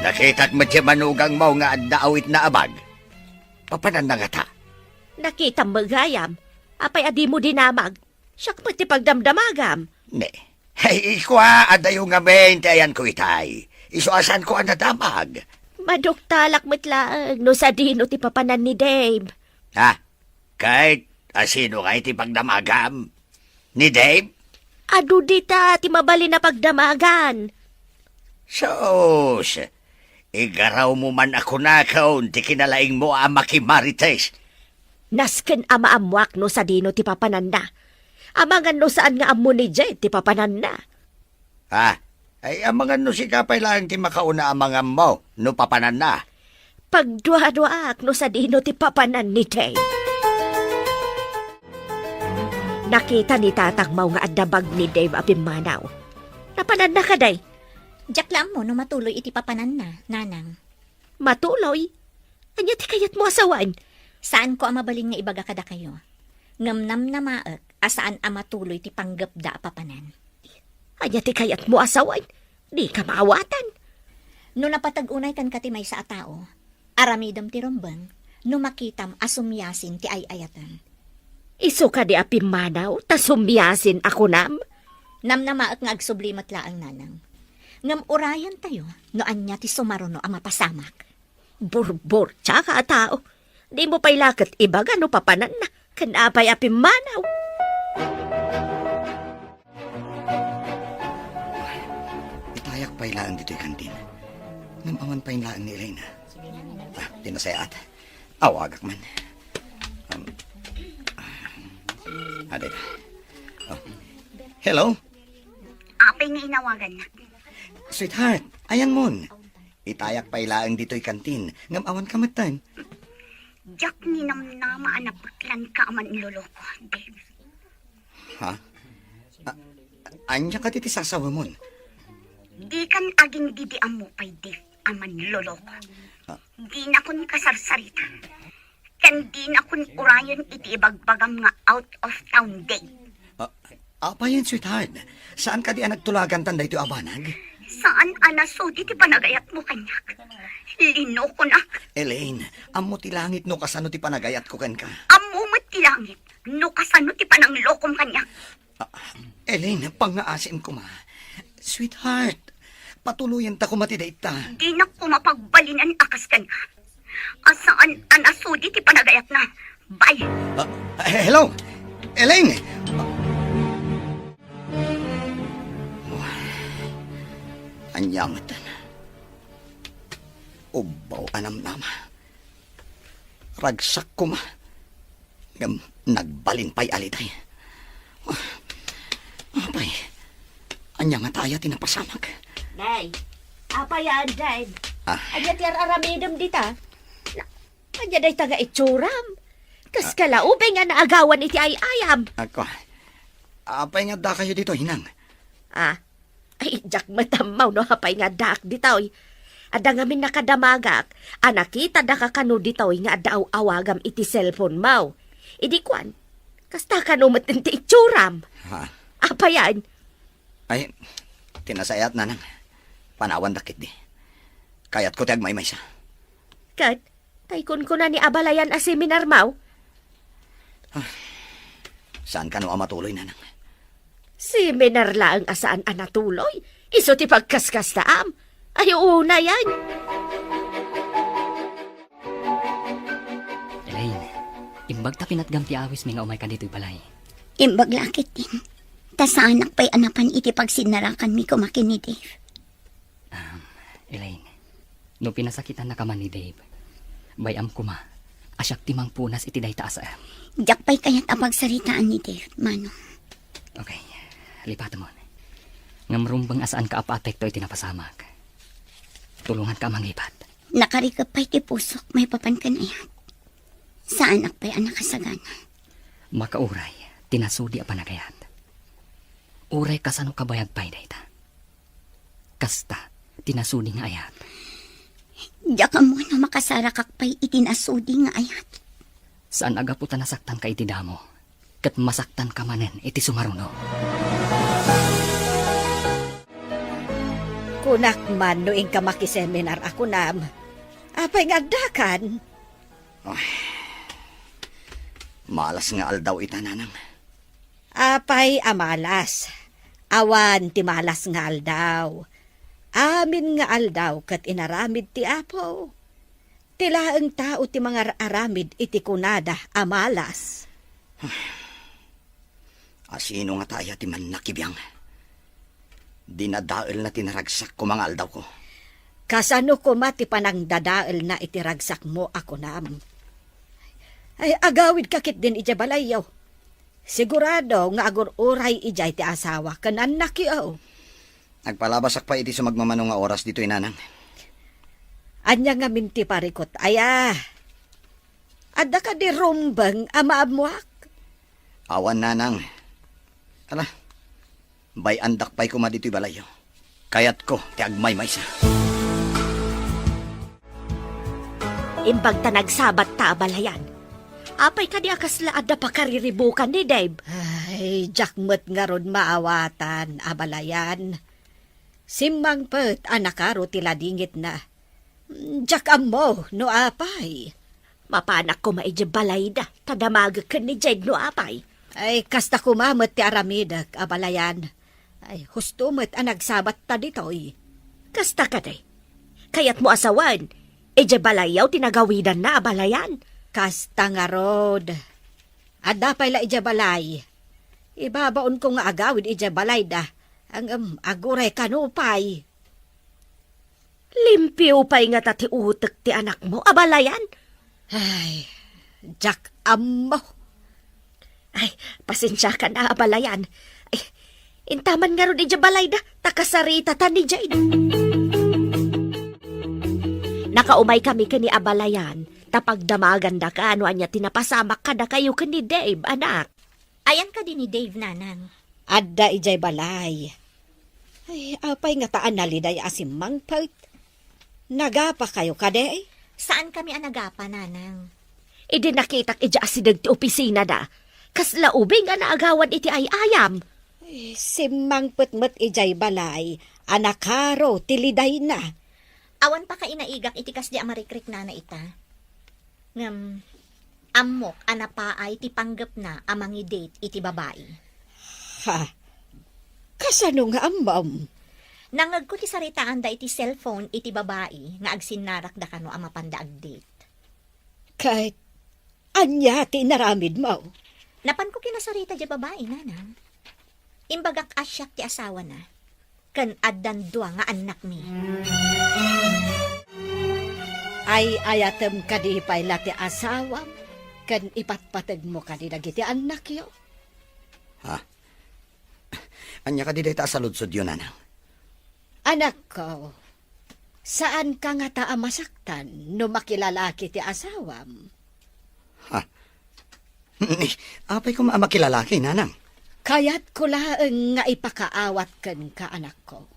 Nakitak met ti manugangmo nga adda awitna a bag. Papananna ngata? Nakitam met gayam. Apay a dimo dinamag? Siak met ti pagdamdamagam. Ne. Ay, kua, adayo ngamin ti ayanko itay. Isu a saanko a nadamag. Maduktalak met laeng no sadino ti papanan ni Dave. Ha? Ket asino ngay ti pagdamagam? Ni Dave? Adu dita ti mabalin a pagdamagan. Sus, igarawmo man a kunakon ti kinalaingmo a makimarites. Nasken a maammoak no sadino ti papananna. Amangan no saan nga ammo ni Jed ti papananna. Ah, ay amangan no sika pay laeng ti makauna a mangammo no papananna. Pagduaduaak no sadino ti papanan ni Dave. Nakita ni tatangmo nga adda bag ni Dave a pimmanaw. Napananna kadi? Diak la ammo no matuloy iti papananna, nanang. Matuloy? Ania ti kayatmo a sawen? Saanko a mabalin nga ibaga kadakayo. Ngem namnamaek a saan a matuloy ti panggepda a papanan. Ania ti kayatmo a sawen? Dika maawatan. No napateg unay kenka ti maysa a tao, aramidem ti rumbeng no makitam a sumiasin ti ay-ayatem. Isu kadi a pimmanaw ta sumiasin a kunam? Namnamaek nga agsubli met laeng, nanang. Ngem urayentayo no ania ti sumaruno a mapasamak. Burburtiaka a tao. Dimo pay la ket ibaga no papananna ken apay a pimmanaw. Itayak pay laeng ditoy kantin. Ngem awan pay laeng ni Elena. Ah, ti nasayaat. Awagak man. Um, ah, dayta. Oh. Hello? Apay nga inawagannak? Sweetheart, ayanmon. Itayak pay laeng ditoy kantin, ngem awanka metten. Diak ninamnama a napeklanka a manloloko, Dave. Ha? A-, ania kadi ti sasawemon? Dikan agin-didiammo pay, Dave, a manloloko. Ha? Dinakon kasarsarita. Ken dinakon urayen iti ibagbagam nga out of town day. Ah, apayen, sweetheart? Saan kadi a nagtulagantan daytoy a banag? Saan a nasudi ti panagayatmo kaniak? Linokonak. Elaine, ammo ti langit no kasano ti panagayatko kenka. Ammo met ti langit no kasano ti pananglokom kaniak. Ah, Elaine, pangngaasim koma. Sweetheart, patuloyenta koma ti dayta. Dinak koma pagbalinan a kas kenka. A saan a nasudi ti panagayatna. Bye. Ah, hello? Elaine! Ania metten? Ubbaw a namnama. Ragsak koma. Ngem nagbalin pay a litay. Ah, apay, ania ngata aya ti napasamak? Nay, apay, Anday? Ah. Ania ti ar-aramidem dita? Na, ania dayta nga itsuram? Kas Ah. kalaubay nga naagawan iti ay-ayam. Ako, apay nga adda kayo dito, Hinang? Ah, Ay, diak met ammo no apay nga addaak ditoy. Adda ngamin nakadamagak a nakitada ka kano ditoy nga adda aw-awagam iti cellphone mo. Idi kuan, kasta kano met ti itsuram. Ha? Apayan? Ay, ti nasayaat, nanang. Panawandak ketdi. Kayatko ti agmaymaysa. Ket, tay kunkuna ni abalayan a seminar mo? Ah, saan kano a matuloy, nanang? Seminar laeng a saan a natuloy? Isu ti pagkaskastaam? Ay, unayan. Elaine, imbag ta pinatgam ti awismi nga umayka ditoy balay. Imbag la ketdin. Ta saanak pay a napan iti pagsinnarakanmi koma ken ni Dave. Um, Elaine, no pinasakitannaka man ni Dave, bay-am koma a siak ti mangpunas iti dayta a saem. Diak pay kayat a pagsaritaan ni Dave, Manong. Okay. Lipatemon. Ngem rumbeng a saanka a paapekto iti napasamak. Tulonganka a mangibat. Nakarikep pay ti pusok maipapan ken ayat. Saanak pay a nakasagana. Makauray ti nasudi a panagayat. Uray kasano kabayag pay dayta. Kasta ti nasudi nga ayat. Diak ammo no makasarakak pay iti nasudi nga ayat. Saan a gapu ta nasaktanka iti damo, ket masaktanka manen iti sumaruno. Kunak man no inka makiseminar a kunam, apay nga addakan? Ay, malas nga aldaw ita, nanang. Apay a malas? Awan ti malas nga aldaw. Amin nga aldaw ket inaramid ti Apo. Ti laeng tao ti mangar-aramid iti kunada a malas. Asino ngata aya ti mannakibiang? Dinadaelna ti naragsak koma nga aldawko. Kasano koma ti panangdadaelna iti ragsakmo a kunam? Ay, agawidka ketdin idiay balayyo. Sigurado nga agur-uray idiay ti asawa ken annakyo. Agpalabasak pay iti sumagmamano nga oras ditoy, nanang. Ania ngamin ti parikut aya? Adda kadi rumbeng a maammoak? Awan, nanang. Ala, bay-andak pay koma ditoy balayyo. Kayatko ti agmaymaysa. Imbag ta nagsabat ta abalayan. Apay kadi a kasla adda pakariribukan ni Dave? Ay, diak met ngarud maawatan, abalayan. Simmangpet a nakaro ti ladingitna. Diak ammo no apay. Mapanak koma idiay balayda, ta damagek ken ni Jade no apay. Ay, kasta koma met ti aramidek, abalayan. Ay, husto met a nagsabat ta ditoy. Kasta kadi? Kayatmo a sawen, idiay balayyo ti nagawidanna, abalayan? Kasta ngarud. Adda pay la idiay balay. Ibabaonko nga agawid idiay balayda. Ngem, aguray kano pay. Limpio pay ngata ti utek ti anakmo, abalayan? Ay, diak ammo. Ay, pasensiakan a, abalayan. Ay, intaman ngarud idiay balayda, ta kasaritata ni Jade. Nakaumay kami ken ni abalayan, ta pagdamagandaka no ania ti napasamak kadakayo ken ni Dave, anak. Ayan kadi ni Dave, nanang? Adda idiay balay. Ay, apay ngata a naliday a simmangpet? Nagapakayo kadi? Saan kami a nagapa, nanang. Idi nakitak idiay asideg ti opisinada, kasla ubing a naagawan iti ay-ayam. Ay, simmangpet met idiay balay a nakaro ti lidayna. Awan pakainaigak iti kasdi a marikriknana ita. Ngem, ammok a napaay ti panggepna a mangi-date iti babai. Ha? Kasano nga ammom? Nangngegko ti saritaanda iti cellphone iti babai nga agsinnarakda kano a mapanda ag-date. Ket ania ti inaramidmo? Napanko kinasarita diay babai, nanang. Imbagak a siak ti asawana, ken addan dua nga annakmi. Ay-ayatem kadi pay la ti asawam, ken ipatpategmo kadi dagiti annakyo? Ha? Ania kadi dayta a saludsodyo, nanang? Anakko, saanka ngata a masaktan no makilalaki ti asawam? Ha? Ni, apay koma a makilalaki, nanang? Kayatko laeng nga ipakaawat kenka, anakko,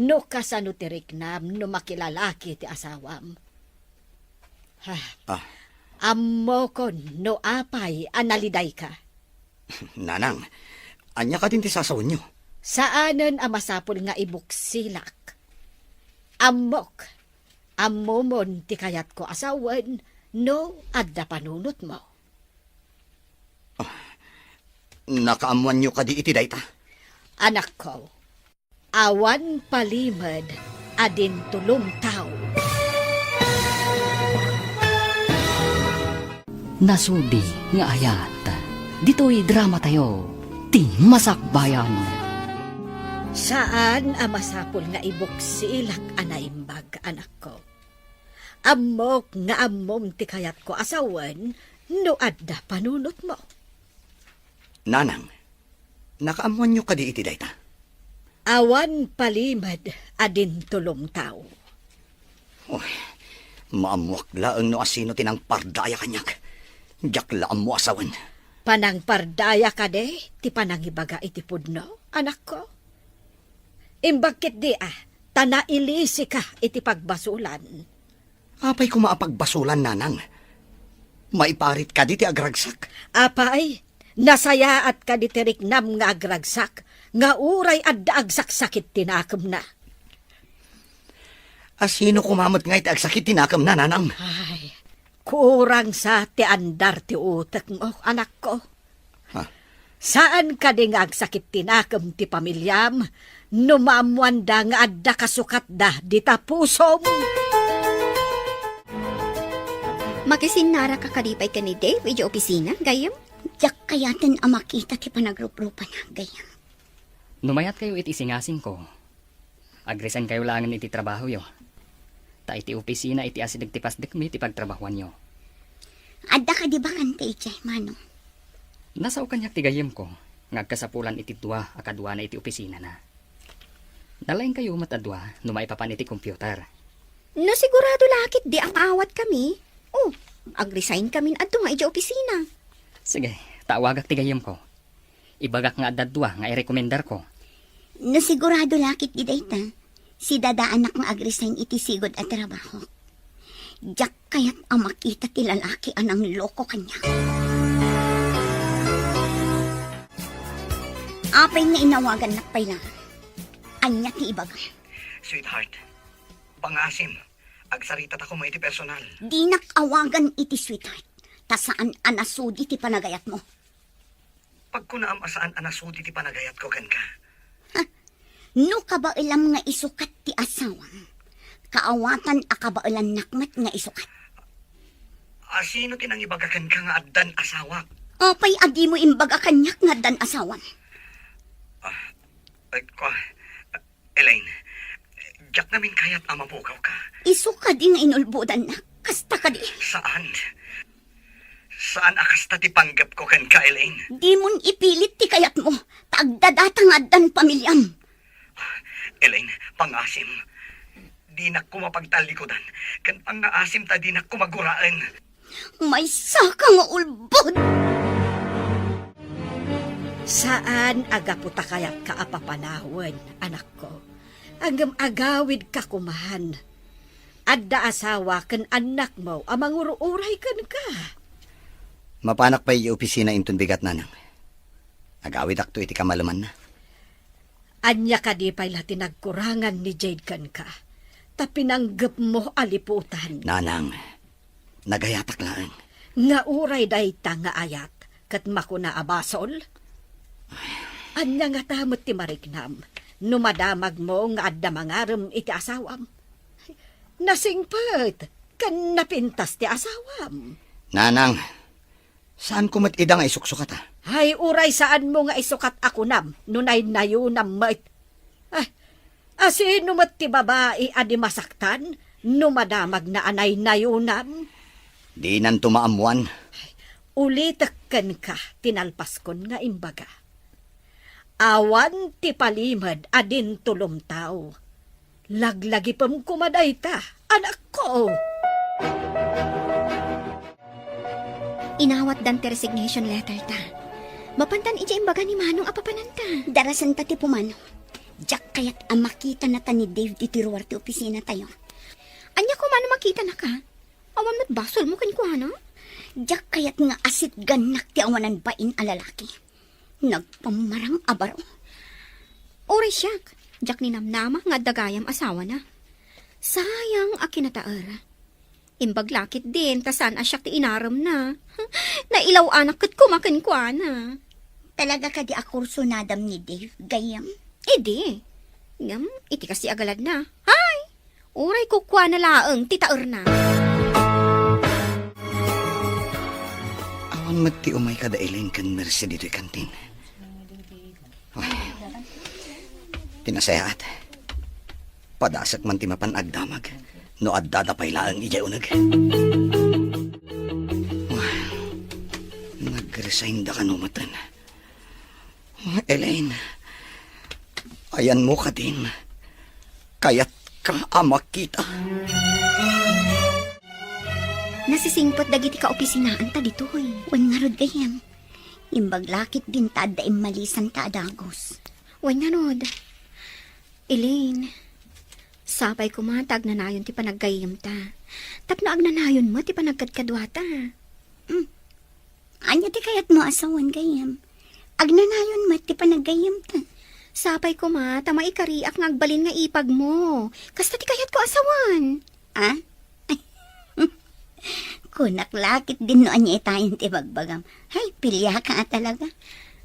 no kasano ti riknam no makilalaki ti asawam. Ah. Ah. Ammokon no apay a nalidayka. Nanang, ania kadin ti sasawenyo? Saanen a masapul nga ibuksilak. Ammok, ammomon ti kayatko a sawen no adda panunotmo. Ah, nakaammoanyo kadi iti dayta? Anakko, awan palimed a dintulong tao. Nasudi nga ayat. Ditoy dramatayo, ti Masakbayan. Saan a masapul nga ibuksilak a naimbag, anakko. Ammok nga ammom ti kayatko a sawen no adda panunotmo. Nanang, Nakaammoanyo kadi iti dayta? Awan palimed a dintulong tao. Oy, maammoak laeng no asino ti nangpardaya kaniak. Diak la ammo a sawen. Panangpardaya kadi ti panangibaga iti pudno, anakko? Imbag ketdi a, ta nailisika iti pagbasolan. Apay koma a pagbasolan, nanang? Maiparit kadi ti agragsak? Apay, nasayaat kadi ti riknam nga agragsak, nga uray adda agsaksakit ti nakemna? Asino koma met ngay ti agsakit ti nakemna, nanang? Ay, kurang sa ti andar ti utekmo, anakko. Ha? Saan kadi nga agsakit ti nakem ti pamiliam no maammoanda nga adda kasukatda dita pusom? Makisinnaraka kadi pay ken ni Dave idiay opisina, gayyem? Diak kayaten a makita ti panagruprupana, gayyem. No mayatkayo iti isingasingko, agresign kayo laengen iti trabahoyo. Ta iti opisina iti asideg ti pasdekmi ti pagtrabahoanyo. Adda kadi bakante idiay, Manong? Nasao kaniak ti gayyemko nga agkasapulan iti dua a kaduana iti opisinana. Nalaingkayo met a dua no maipapan iti computer. No sigurado la ketdi a maawatkami, o, agresign kamin adu nga idiay opisina. Sige, ta awagak ti gayyemko. Ibagak nga adda dua nga irekomendarko. No sigurado la ketdi dayta, sidadaanak nga agresign iti sigud a trabaho. Diak kayat a makita ti lalaki a nangloko kaniak. Apay nga inawagannak pay la? Ania ti ibagam? Sweetheart, pangaasim, agsaritatako koma iti personal. Dinak awagan iti sweetheart, ta saan a nasudi ti panagayatmo. Pagkunaam a saan a nasudi ti panagayatko kenka. Ha? No kabaelam nga isukat ti asawam, kaawatan a kabaelannak met nga isukat. Asino ti nangibaga kenka nga addan asawak? Apay a dimo imbaga kaniak nga addan asawam? Ah, ay, kua-, Elaine, diak ngamin kayat a mapukawka. Isu kadi nga inulbodannak? Kasta kadi? Saan. Saan a kasta ti panggepko kenka, Elaine. Dimon ipilit ti kayatmo, ta agdadata nga addan pamiliam. Elaine, pangaasim. Dinak koma pagtallikudan, ken pangaasim ta dinak koma guraen. Maysaka nga ulbod! Saan a gapu ta kayatka a papanawen, anakko. Ngem agawidka koman. Adda asawa ken annakmo a mangur-uray kenka. Mapanak pay idiay opisina inton bigat, nanang. Agawidakto iti kamalemanna. Ania kadi pay la ti nagkurangan ni Jade kenka, ta pinanggepmo a liputan? Nanang, nagayatak laeng. Nga uray dayta nga ayat, ket makuna a basol? Ania ngata met ti mariknam no madamagmo nga adda mangarem iti asawam? Nasingpet ken napintas ti asawam. Nanang, saanko met ida nga isuksukata? Ay, uray saanmo nga isukat a kunam no naynayonam met. Ay, asino met ti babai a di masaktan no madamagna a naynayonam? Dinanto maammoan. Ulitek kenka ti nalpaskon nga imbaga. Awan ti palimed a dintulom tao. Laglagipem koma dayta, anakko. Inawatdan ti resignation letter ta. Mapantan idiay imbaga ni Manong a papananta. Darasenta ti pumanaw. Diak kayat a makitanata ni Dave ditoy ruar ti opisina tayo. Ania koma no makitanaka? Awan met basolmo kenkuana? Diak kayat nga asitgannak ti awanan bain a lalaki. Nagpammarang a baro. Uray siak, diak ninamnama nga adda gayam asawana. Sayang a kinataer. Imbag la ketdin ta saan a siak ti inaremna. Nailaw-anak ket koma kenkuana. Talaga kadi a kursunadam ni Dave, gayyem? Idi. Ngem, iti kasi a galadna. Hay! Uray kukuana laeng ti taerna. Awan met ti umay kada Elaine ken Mercy ditoy kantin. Ay, ti nasayaat. Padasek man ti mapan agdamag no addada pay laeng idiay uneg. Ay, nag-resign da kano met. Elaine, ayanmo kadin, kayatka a makita. Nasisingpet dagiti kaopisinaanta ditoy. Wen ngarud gayyem. Imbag la ketdin ta adda immalisanta a dagus. Wen ngarud. Elaine, sapay koma ta agnanayon ti panaggayyemta. Tapno agnanayon met ti panagkadkaduata. Hmm. Ania ti kayatmo a sawen gayyem? Agnanayon met ti panaggayyemta. Sapay koma ta maikariak nga agbalin nga ipagmo. Kasta ti kayatko a sawen. Ah? Kunak la ketdin no ania itayen ti bagbagam. Hay, piliaka a talaga.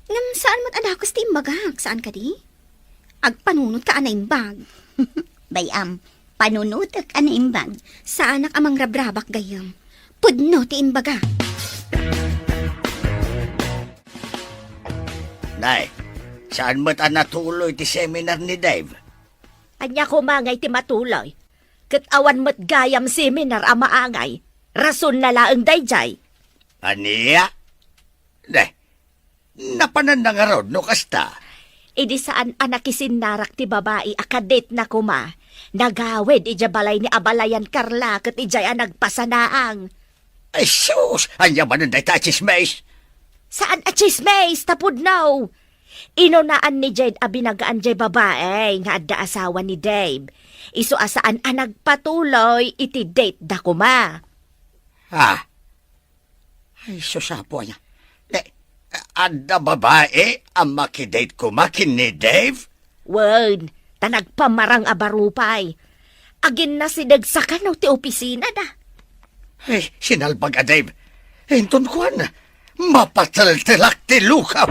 Ngem saan met a dakes ti imbagak, saan kadi? Agpanunotka a naimbag. Bay-am, panunotek a naimbag. Saanak a mangrabrabak gayyem. Pudno ti imbagak. Nay, saan met a natuloy ti seminar ni Dave? Ania koma ngay ti matuloy? Ket awan met gayam seminar a maangay. Rason na laeng daydiay. Ania? Ne, napananna ngarud no kasta? Idi saan a nakisinnarak ti babai a kadetna koma, nagawid idiay balay ni abalayan Carla ket idiay a nagpasanaang. Ay sus! Ania manen dayta a tsismis? Saan a tsismis, ta pudno. Inunaan ni Jade a binagaan jay babai nga adda asawa ni Dave. Isu a saan a nagpatuloy iti date da koma. Ah, ay, sus, Apo, aya. Ne, adda babai a makidate koma ken ni Dave? Wen, ta nagpamarang a baro pay. Aginnasideg sa kano ti opisina da. Ay, sinalbag a Dave. Inton kuan, mapateltelak ti lukam.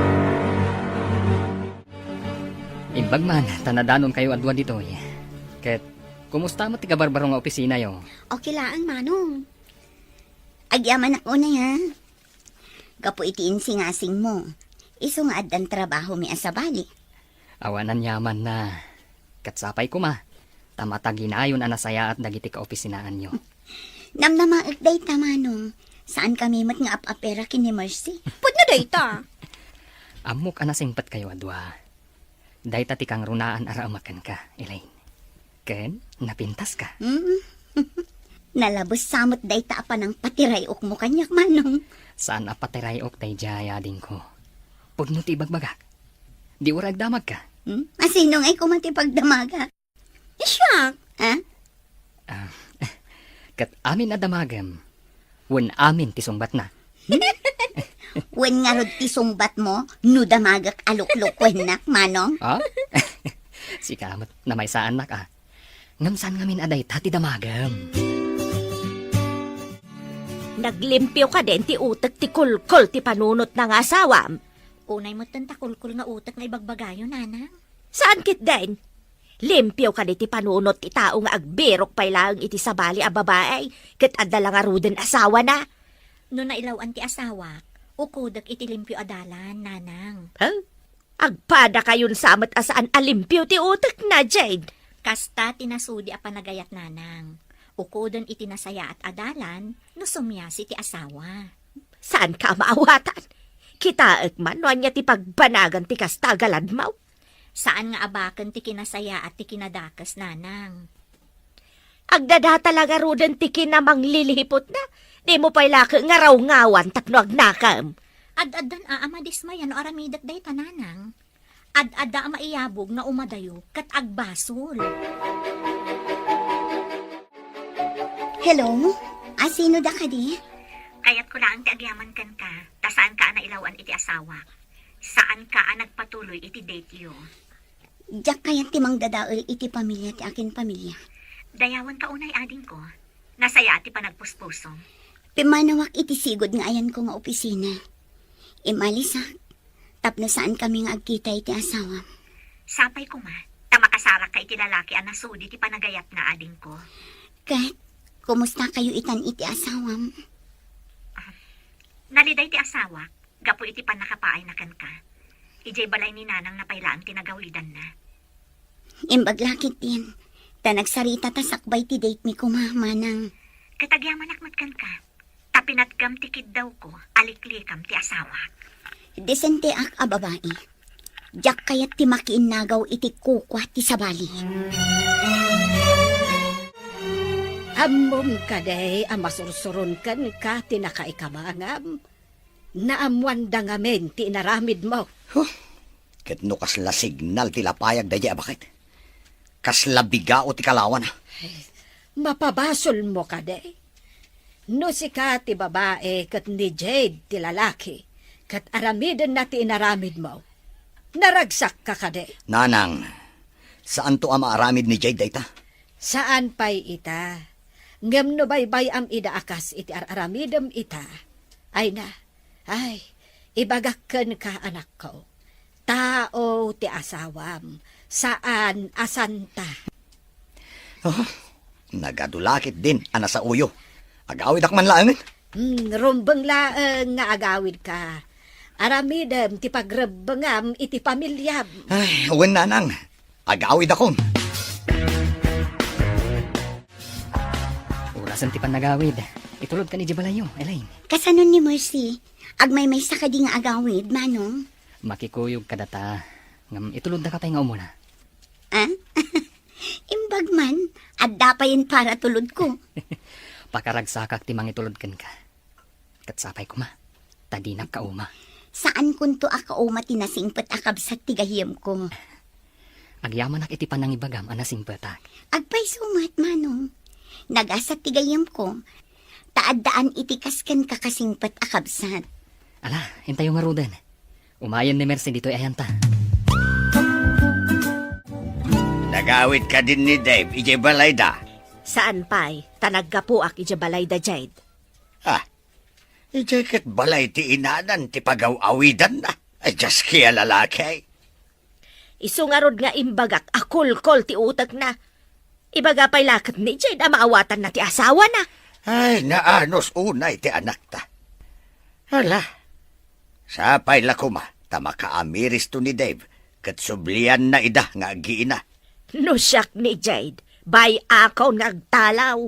Imbag man, ta nadanonkayo a dua ditoy. Ket, kumusta met ti kabarbaro nga opisinayo? Okay laeng, Manong. Agyamanak unay, ha? Gapu iti insingasingmo, isu nga addan trabahomi a sabali. Awan aniamanna. Ket sapay koma, ta mataginayon a nasayaat dagiti kaopisinaanyo. Namnamaek dayta, Manong. Saankami met nga ap-apera ken ni Mercy. Pudno dayta. Ammok a nasingpetkayo a dua. Dayta ti kangrunaan a raamak kenka, Elaine. Ken napintaska. Mm. Nalabes sa met dayta a panangpatiray-okmo kaniak, Manong. Saan a patiray-ok daydiay, adingko. Pudno ti ibagbagak. Di uray agdamagka. Hmm? A sino ngay koma ti pagdamagak? Siak. Ha? Ah, ket amin a damagem, wen amin ti sungbatna. Wen ngarud ti sungbatmo no damagek a luklukuennak, Manong? Ah? Sika met namaysaannak, a. Ngem saan ngamin a dayta ti damagem. Naglimpio kadin ti utek ti kulkol ti panunotna nga asawam? Unay metten ta kulkol nga utek nga ibagbagayo, Nanang. Saan ketdin? Limpio kadi ti panunot ti tao nga agbirok pay laeng iti sabali a babai ket adda la ngaruden asawana? No nailaw-an ti asawak, ukodek iti limpio a dalan, Nanang. Huh? Agpadakayon sa met a saan a limpio ti utekna, Jade. Kasta ti nasudi a panagayat, Nanang. Ukoden iti nasayaat a dalan no sumiasi ti asawa. Saanka a maawatan? Kitaek man no ania ti pagbanagan ti kasta a galadmaw. Saan nga abaken ti kinasayaat ti kinadakes, Nanang. Agdadata la ngaruden ti kinamanglilihiputna. Dimo pay laeng nga rawngawan tapno agnakem. Ad-addan a madismaya no aramidek dayta, Nanang. Ad-adda a maiyabog nga umadayo ket agbasol. Hello? A, sino da kadi? Kayatko laeng ti agyaman kenka, ta saanka a nailaw-an iti asawak. Saanka a nagpatuloy iti date-yo. Diak kayat ti mangdadael iti pamilia ti akinpamilia. Dayawenka unay, adingko. Nasayaat ti panagpuspusom. Pimmanawak iti sigud nga ayanko nga opisina. Imalisak tapno saankami nga agkita iti asawam. Sapay koma, ta makasarakka iti lalaki a nasudi ti panagayatna, adingko. Ket, kumustakayo itan iti asawam? Ah, naliday ti asawak gapu iti pannakapaayna kenka. Idiay balay ni Nanangna pay laeng ti nagawidanna. Imbag la ketdin, ta nagsarita ta sakbay ti date mi koma, Manang. Ket agyamanak met kenka, ta pinatgam ti kiddawko a liklikam ti asawak. Disenteak a babai. Diak kayat ti makiinnagaw iti kukua ti sabali. Ammom kadi a masursuron kenka ti nakaikamangam? Naammoanda ngamin ti inaramidmo. Huh! Ket no kasla signal ti lapayag daydiay a baket, kasla bigao ti kalawana. Mapabasolmo kadi? No sika ti babai ket ni Jade ti lalaki, ket aramidenna ti inaramidmo, naragsakka kadi? Nanang, saanto a maaramid ni Jade dayta. Saan pay ita. Ngem no baybay-am ida a kas iti ar-aramidem ita, ay na, ay, ibagak kenka, anakko. Tao ti asawam, saan a santa. Oh, nagadu la ketdin a nasaoyo. Agawidak man laengen. Hmm, rumbeng laeng nga agawidka. Aramidem ti pagrebbengam iti pamiliam. Ay, wen, nanang. Agawidakon. Orasen ti pannagawid. Itulodkan idiay balayyo, Elaine. Kasano ni Mercy? Agmaymaysa kadi nga agawid, manong? Makikuyog kadata. Ngem ituloddaka pay nga umuna. Ah? Imbag man, adda payen para tulodko. Pakaragsakak ti mangitulod kenka. Ket sapay koma, ta dinak kauma. Saankonto a kauma ti nasingpet a kabsat ti gayyemko. Agyamanak iti panangibagam a nasingpetak. Agpayso met, manong. Nagasat ti gayyemko, ta addaan iti kas kenka kasingpet a kabsat. Ala, intayo ngaruden. Umayen ni Mercy ditoy ayanta. Nagawid kadin ni Dave idiay balayda? Saan pay, ta naggapuak idiay balayda, Jade. Ah, idiay ket balay ti inanan ti pagaw-awidanna. Ay, just kaya lalaki. Isu ngarud nga imbagak a kulkol ti utekna. Ibaga pay la ket ni Jade a maawatanna ti asawana. Ay, naanus unay ti anakta. Hala, sapay la koma ta makaamiristo ni Dave ket sublianna ida nga aggiina. No siak ni Jade, bay-akon nga agtalaw.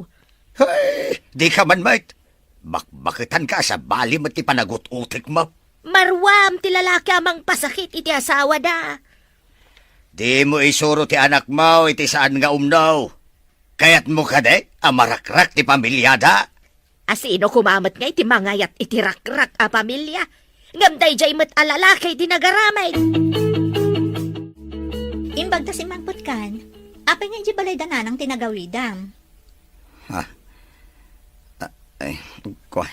Hay, dika man met. Bakbaketanka a sabali met ti panagut-utekmo. Maruam ti lalaki a mangpasakit iti asawada. Dimo isuro ti anakmo iti saan nga umno. Kayatmo kadi a marakrak ti pamiliada? A sino koma met nga iti mangayat iti rakrak a pamilia? Ngem daydiay met a lalaki ti nagaramid. Imbag ta simmangpetkan, apay nga idiay balayda nanang ti nagawidam? Ha? Ah, ay, kua.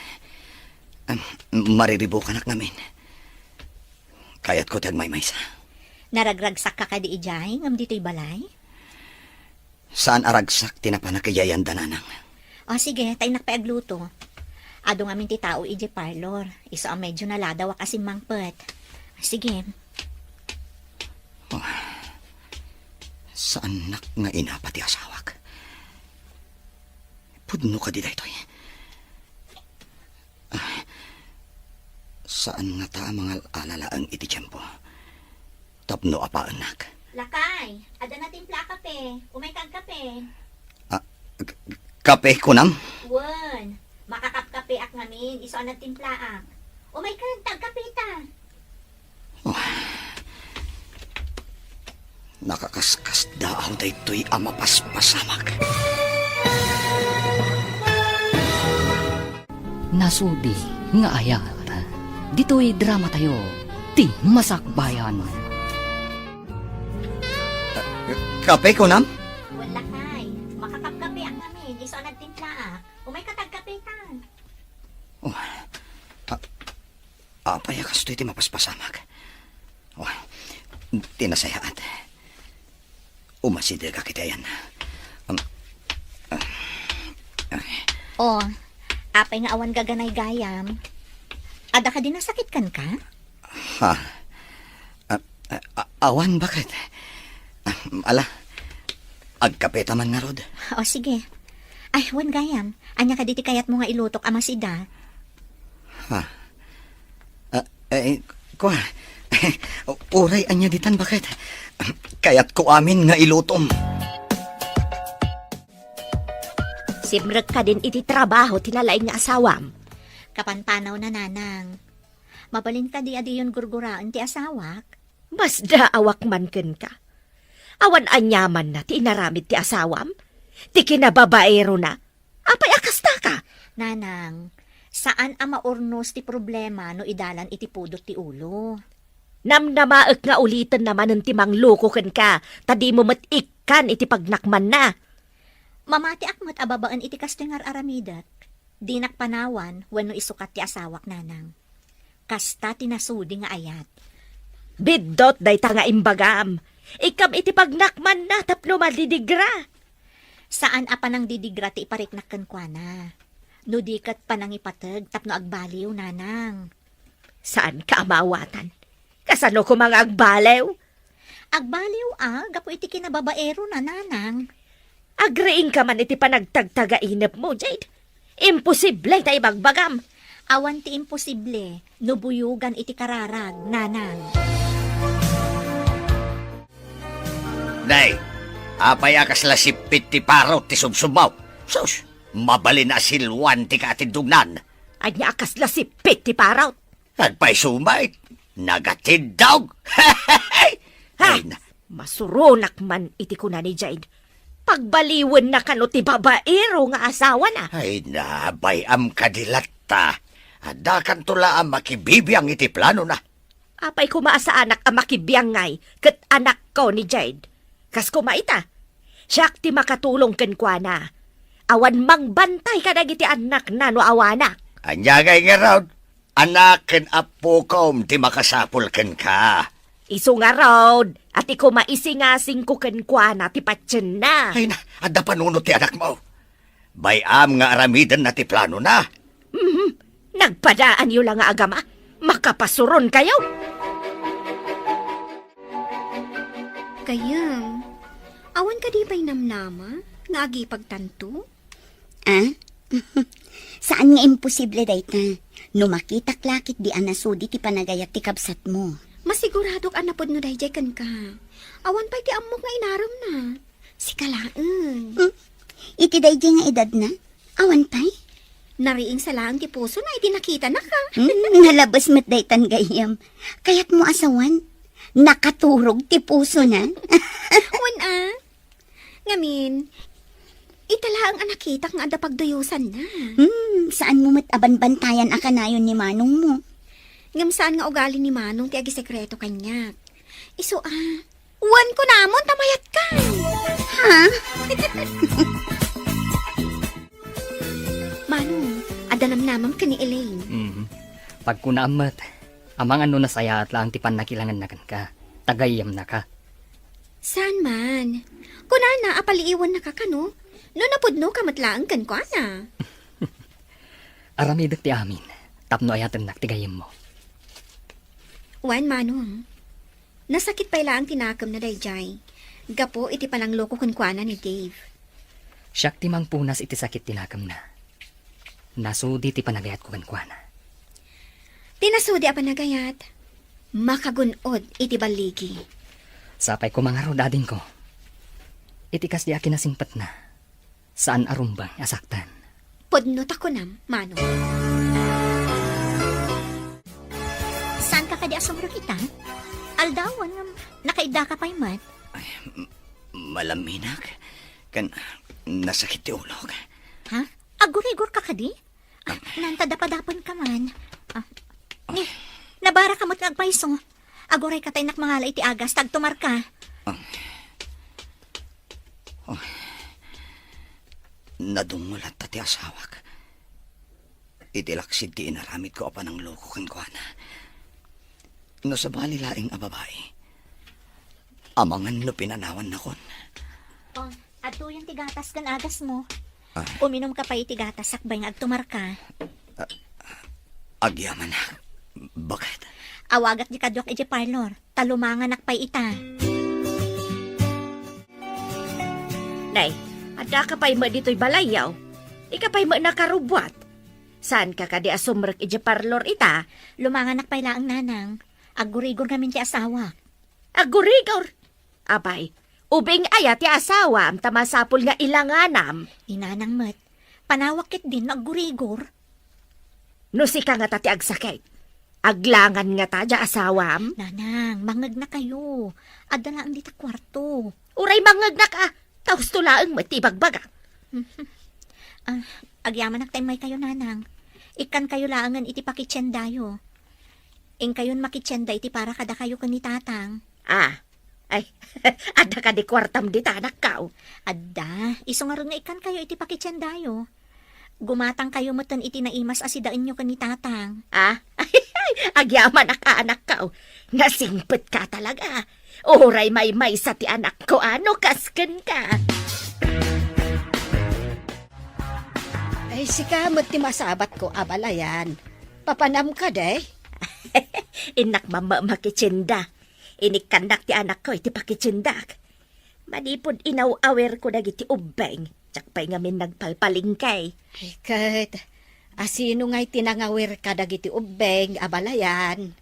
Am, mariribukanak ngamin. Kayatko ti agmaymaysa. Naragragsakka kadi idiay ngem ditoy balay? Saan a ragsak ti napanak idiay ayanda, nanang. O, sige, ta innak pay agluto. Adu ngamin ti tao idiay parlor. Isu a medyo naladawak a simmangpet. Sige. Oh, saannak nga inapa ti asawak? Pudno kadi daytoy? Ah, saan ngata a mangal-ala laeng iti tiempo tapno apaennak? Lakay, adda natimpla a kape. Umayka agkape. Ah, k-, kape kunam? Wen, makakapkapeak ngamin, isu a nagtimplaak. Umayka ta agkapeta. Oh. Nakakaskasdaaw daytoy a mapaspasamak. Nasudi nga ayat. Ditoy dramatayo, ti Masakbayan. Kape kunam? Wala kay. Makakapkapeak ngamin, isu a nagtimplaak. Umayka ta agkapetan. Oh. Ah, Apay a kastoy ti mapaspasamak? Oh, ti nasayaat. Umasidegak iti ayan. Um, ah, ay. Oh, apay nga awan gaganay gayam? Adda kadi nasakit kenka? Ha? Ah, ah, ah, awan, baket? Ah, ala, agkapeta man ngarud. O, sige. Ay, wen gayam. Ania kadi ti kayatmo nga ilutok a masida? Ha? Ah, eh, kua, uray ania ditan, baket? Kayatko amin nga ilutom. Simrek kadin iti trabaho ti nalaing nga asawam. Kapanpanaw na, nanang. Mabalin kadi a diyon gurguraen ti asawak? Masdaawak man kenka. Awan aniamanna ti inaramid ti asawam? Ti kinababaerona? Apay a kastaka? Nanang, saan a maurnos ti problema no idalan iti pudot ti ulo. Namnamaek nga ulitenna manen ti mangloko kenka, ta dimo met ikkan iti pagnakmanna. Mamatiak met a babaen iti kastoy nga ar-aramidek. Dinak panawan wenno isukat ti asawak, Nanang. Kasta ti nasudi nga ayat. Biddut dayta nga imbagam. Ikkam iti pagnakmanna tapno madidigra. Saan a panangdidigra ti ipariknak kenkuana. No di ket panangipateg tapno agbaliw, Nanang. Saanka a maawatan? Kasano koma nga agbaliw? Agbaliw a gapu iti kinababaerona, Nanang. Agriingka man iti panagtagtagainepmo, Jade. Imposible ta ibagbagam. Awan ti imposible no buyogan iti kararag, Nanang. Nay, apay a kasla sippit ti parot ti subsubmaw? Sus, mabalin a silwan ti kaatindognan. Ania a kasla sippit ti parot? Nagpaisumay, nagatindog. Ha! Ay, na- Masuronak man iti kuna ni Jade. Pagbaliwenna kano ti babaero nga asawana. Ay, nabay-am kadi latta. Addakanto la a makibibiang iti planona. Apay koma a saanak a makibiangngay ket anakko ni Jade. Kas koma ita, siak ti makatulong kenkuana. Awan mangbantay kadagiti annakna no awanak. Ania ngay ngarud? Anak ken appokom ti makasapul kenka. Isu ngarud, a ti koma isingasingko kenkuana ti patienna. Ay na, adda panunot ti anakmo. Bay-am nga aramidenna ti planona. Mhm. Nagpadaanyo la nga agama. Makapasuronkayo. Gayam, awan kadi pay namnama nga agipagtanto? Ah? Saan nga imposible dayta. No makitak la ketdi a nasudi ti panagayat ti kabsatmo. Masiguradok a napudno daydiay kenka. Awan pay ti ammok nga inaremna. Sika laeng. Hmm? Iti daydiay nga edadna? Awan pay? Nariingsa laeng ti pusona iti nakitanaka. Hmm, nalabes met daytan gayam. Kayatmo a sawen? Nakaturog ti pusona. Wen a. Ngamin, ita laeng a nakitak nga adda pagduyosanna. Hmm, saanmo met a banbantayan a kanayon ni manongmo. Ngem saan nga ugali ni manong ti agisekreto kaniak. Isu a, wen kunamon ta mayatka. Ha? Manong, adda namnamam ken ni Elaine. Mhm. Pagkunaam met, amangan no nasayaat laeng ti pannakilangenna kenka. Tagayyemnaka. Saan man? Kunana a paliiwennaka kano, no napudnoka met laeng kenkuana. Aramidek ti amin, tapno ayatennak ti gayyemmo. Wen, Manong. Nasakit pay laeng ti nakemna daydiay, gapu iti panangloko kenkuana ni Dave. Siak ti mangpunas iti sakit ti nakemna. Nasudi ti panagayatko kenkuana. Ti nasudi a panagayat, makagun-od iti balligi. Sapay koma ngarud, adingko. Iti kasdi a kinasingpetna, saan a rumbeng a saktan. Pudno ta kunam, Manong. Saanka kadi a sumrek ita? Aldawan ngem nakaiddaka pay met. Ay, m-, malaminak. Ken nasakit ti ulok. Ha? Agurigor ka kadi? Ah, nanta dapadapen ka man. Ah, ni, nabara ka met nga agpayso. Aguray ka ta innak mangala iti agas, ta agtumar ka. Ah. Oh. Nadungol latta ti asawak. Iti laksid ti inaramidko a panangloko kenkuana. No sabali laeng a babai, amangan no pinanawannakon. Oh, adtoyen ti gatas ken agasmo. Ah. Uminumka pay iti gatas sakbay nga agtumarka. Ah, agyamanak. Baket. Awagak di kaduak iti parlor. Ta lumanganak pay ita. Nay, addaka pay met ditoy balayyo? Ika pay met nakarubbuat. Saanka kadi a sumrek iti parlor ita? Lumanganak pay laeng, Nanang. Aggurigor ngamin ti asawak. Aggurigor? Apay, ubing aya ti asawam ta masapul nga ilanganam? Ni Nanang met, panawak ketdin no aggurigor. No sika ngata ti agsakit, Aglangan ngata diay asawam? Nanang, mangngegnakayo. Adda laeng dita kuarto. Uray mangngegnaka, ta husto laeng met ti ibagbaga. Ah, agyamanak ta immaykayo, Nanang. Ikkankayo laengen iti pakitiendayo. Inkayon makitienda iti para kadakayo ken ni Tatang. Ah, ay, adda kadi kuartam dita, anakko? Adda, isu ngarud nga ikkankayo iti pakitiendayo. Gumatangkayo metten iti naimas a sidaenyo ken ni Tatang. Ah? Agyamanak, anakko. Nasingpetka talaga. Uray maymaysa ti anakko a no kas kenka. Ay, sika met ti masabatko, abalayan. Papanam kadi? Innak mamma makitienda. Inikkannak ti anakko iti pakitiendak. Manipud inaw-awirko dagiti ubbing, diak pay ngamin nagpalpalengke. Ay, ket, asino ngay ti nangawirka dagiti ubbing, abalayan?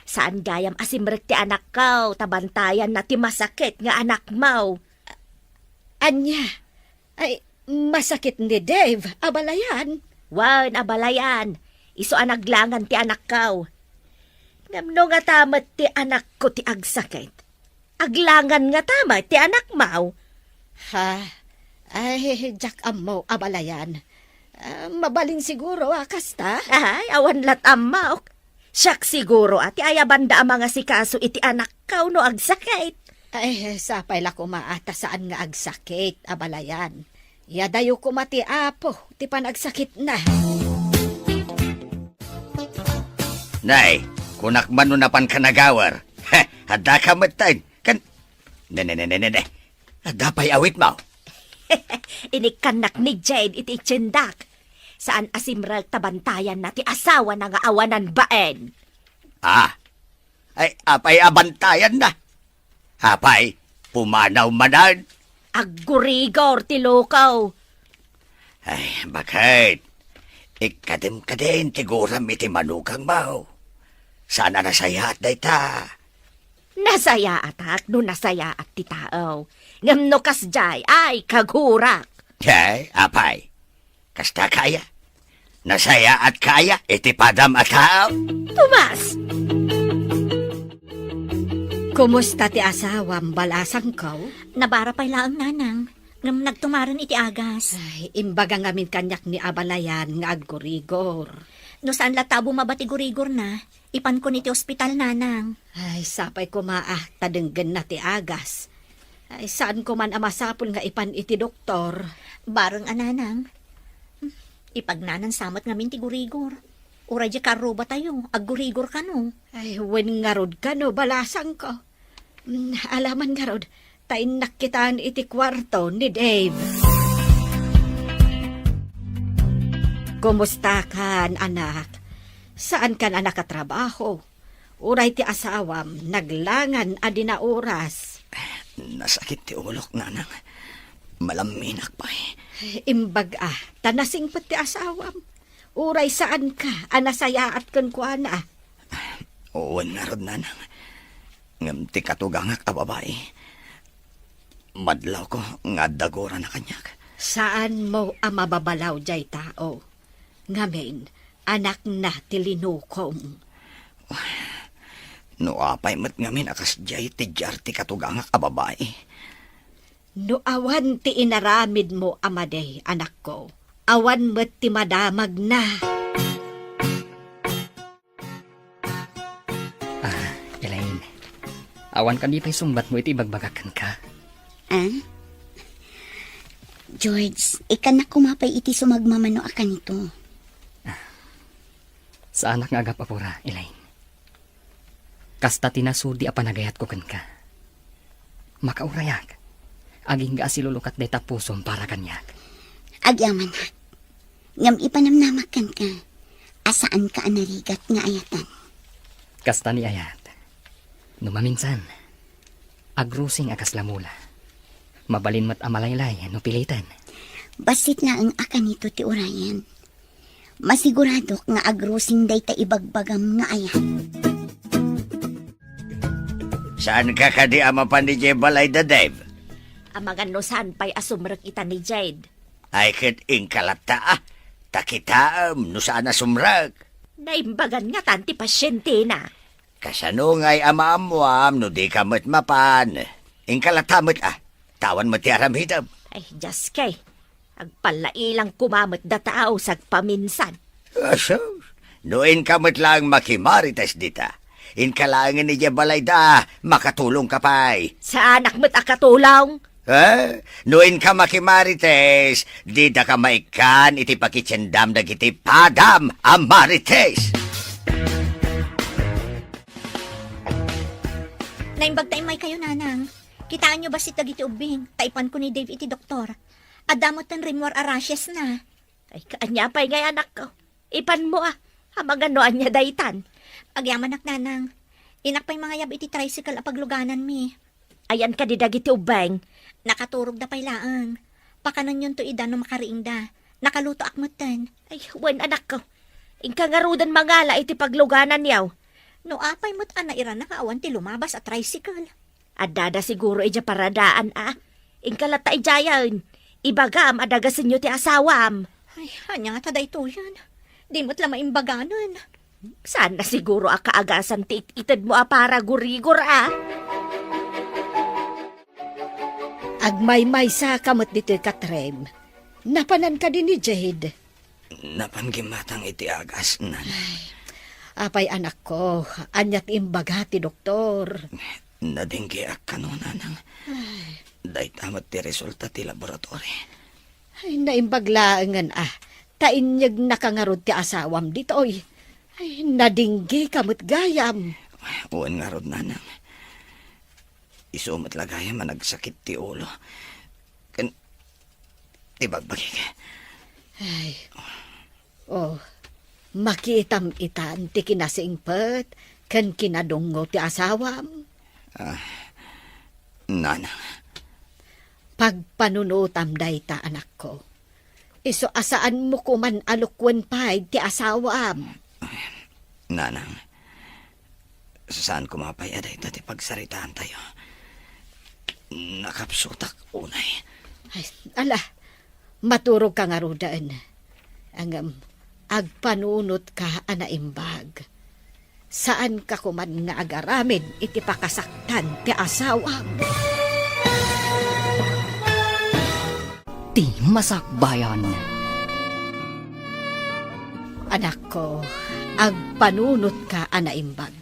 Saan gayam a simrek ti anakko, ta bantayanna ti masakit nga anakmo. Ania? Ay, masakit ni Dave, abalayan? Wen, abalayan. Isu a naglangan ti anakko. Ngem no ngata met ti anakko ti agsakit, aglangan ngata met ti anakmo. Ha? Ay, diak ammo, abalayan. Ah, mabalin siguro a kasta? Ay, awan lat ammok. Siak siguro a ti ayabanda a mangasikaso iti anakko no agsakit. Ay, sapay la koma a ta saan nga agsakit, abalayan. Iyadayo koma ti Apo ti panagsakitna. Nay, kunak man no napanka nagawer. Heh, addaka metten. Kan, ne, ne, ne, ne, ne, ne. Adda pay awitmo? Inikkannak ni Jade iti itiendak. Saan a simrek ta bantayanna ti asawana nga awanan bain. Ah, ay, apay a bantayanna? Apay, pumanaw manen? Aggurigor ti loko. Ay, baket? Ikkadim kadin ti guram iti manugangmo. Saan a nasayaat dayta? Nasayaatak no nasayaat ti tao. Ngem no kasdiay, ay, kagurak. Ay, apay? Kasta kaya? Nasayaatka aya iti padam a tao? Tomas! Kumusta ti asawam, balasangko? Nabara pay laeng, nanang. Ngem nagtumaren iti agas. Ay, imbaga ngamin kaniak ni abalayan nga aggurigor. No saan latta a bumaba ti gurigorna, ipankon iti ospital, nanang. Ay, sapay koma a ta denggenna ti agas. Ay, saan koman a masapul nga ipan iti doktor. Bareng a, nanang. Ipagnanan sa met ngamin ti gurigor. Uray diay karrubatayo, aggurigor kano. Ay, wen ngarud kano, balasangko. Mm, alaman ngarud, ta innak kitaen iti kuarto ni Dave. Kumusta kan, anak? Saan kan a nakatrabaho? Uray ti asawam, naglangan a di naoras. Nasakit ti ulok, nanang. Malamminak pay. Imbag a, ta nasingpet ti asawam. Uray saan ka a nasayaat kenkuana. Wen ngarud, nanang. Ngem ti katugangak a babai, madlawko nga adda gurana kaniak. Saanmo a mababalaw diay tao. Ngamin, anakna ti linukom. No apay met ngamin a kasdiay ti diar ti katugangak a babai. No awan ti inaramidmo a madi, anakko, awan met ti madamagna. Ah, Elaine, awan kadi pay sungbatmo iti ibagbagak kenka? Ah? George, ikkannak koma pay iti sumagmamano a kanito. Saanak nga agap-apura, Elaine. Kasta ti nasudi a panagayatko kenka. Makaurayak. Agingga a silulukat dayta pusom para kaniak. Agyamanak. Ngem ipanamnamak kenka a saanka a narigat nga ayatan. Kasta ni ayat. No maminsan, agrusing a kasla mula. Mabalin met a malaylay no piliten. Bassit laeng a kanito ti urayen. Masiguradok nga agrusing dayta ibagbagam nga ayat. Saanka kadi a mapan idiay balay da Dave? Amangan no saan pay a sumrek ita ni Jade. Ay, ket inka latta, a. Ta kitaem no saan a sumrek. Naimbagan ngatan ti pasientena. Kasano ngay a maammuam no dika met mapan? Inka latta met a, ta awan met ti aramidem. Ay, Dios kay. Agpallailangko met data a usag paminsan. Asus, no inka met laeng makimarites dita, inka laengen idiay balayda, makatulongka pay. Saanak met a katulong? Eh, no inka makimarites, didaka maikkan iti pakitiendam dagiti padam a marites. Naimbag ta immaykayo, Nanang. Kitaenyo bassit dagiti ubbing, ta ipanko ni Dave iti doktor. Adda metten rimmuar a rashes na. Ay, kaanya pay ngay, anakko. Ipanmo a. Amangan no ania daytan. Agyamanak, Nanang. Innak pay mangayab iti tricycle a paglugananmi. Ayan kadi dagiti ubbing? Nakaturogda pay laeng. Pakanenyon to ida no makariingda. Nakalutoak metten. Ay, wen, anakko. Inka ngaruden mangala iti paglugananyo. No apay met a nairana nga awan ti lumabas a tricycle. Addada siguro idiay paradaan a. Inka latta idiayen. Ibagam a dagasenyo ti asawam. Ay, ania ngata daytoyen? Di met la maimbaganen. Saan na siguro a kaagasam ti it-itedmo a paragurigor a. Agmaymaysaka met ditoy, Katrem. Napanan kadi ni Jade? Napan gimmatang iti agas, Nanang. Ay, apay, anakko, ania ti imbaga ti doktor? Nadenggeak kano, Nanang. Ay. Dayta met ti resulta ti laboratory. Ay, naimbag laengen a, ta inyeg nakangarud ti asawam ditoy. Ay, nadinggeka met gayam. Wen ngarud, Nanang. Isu met la gayam a nagsakit ti ulo. Ken ti bagbagik. Ay. Oh, makitam itan ti kinasingpet ken kinadungngo ti asawam. Ah, Nanang. Pagpanunotam dayta, anakko. Isu a saanmo koman a lukuen pay ti asawam. Nanang, saan koma pay a dayta ti pagsaritaantayo. Nakapsutak unay. Ay, ala, maturogka ngaruden. Ngem, agpanunotka a naimbag. Saanka koman nga agaramid iti pakasaktan ti asawam. Ti masakbayan. Anakko, agpanunotka a naimbag.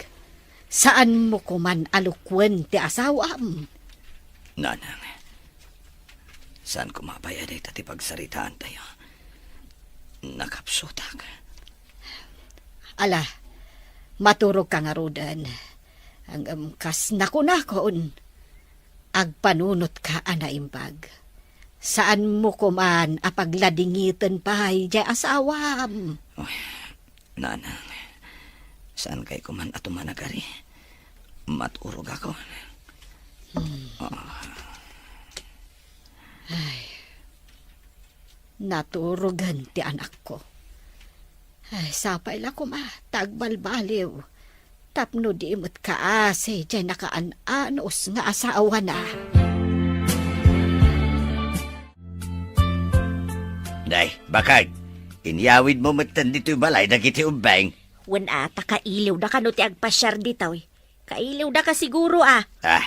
Saanmo koman a lukuen ti asawam. Nanang, saan koma pay a dayta ti pagsaritaantayo. Nakapsutak. Ala, maturogka ngaruden. Ngem kas nakunakon, agpanunotka a naimbag. Saanmo koman a pagladingiten pay diay asawam. Oy, Nanang, saankay koman a tumanagari. Maturogakon. Hmm. Ah. Ay. Naturogen ti anakko. Ay, sapay la koma ta agbalbaliw tapno di met kaasi diay nakaan-anus nga asawana. Day, bakag, inyawidmo metten ditoy balay dagiti ubbing. Wen a, ta kailiwda kano ti agpasiar ditoy. Kailiwda ka siguro, ah. Ah,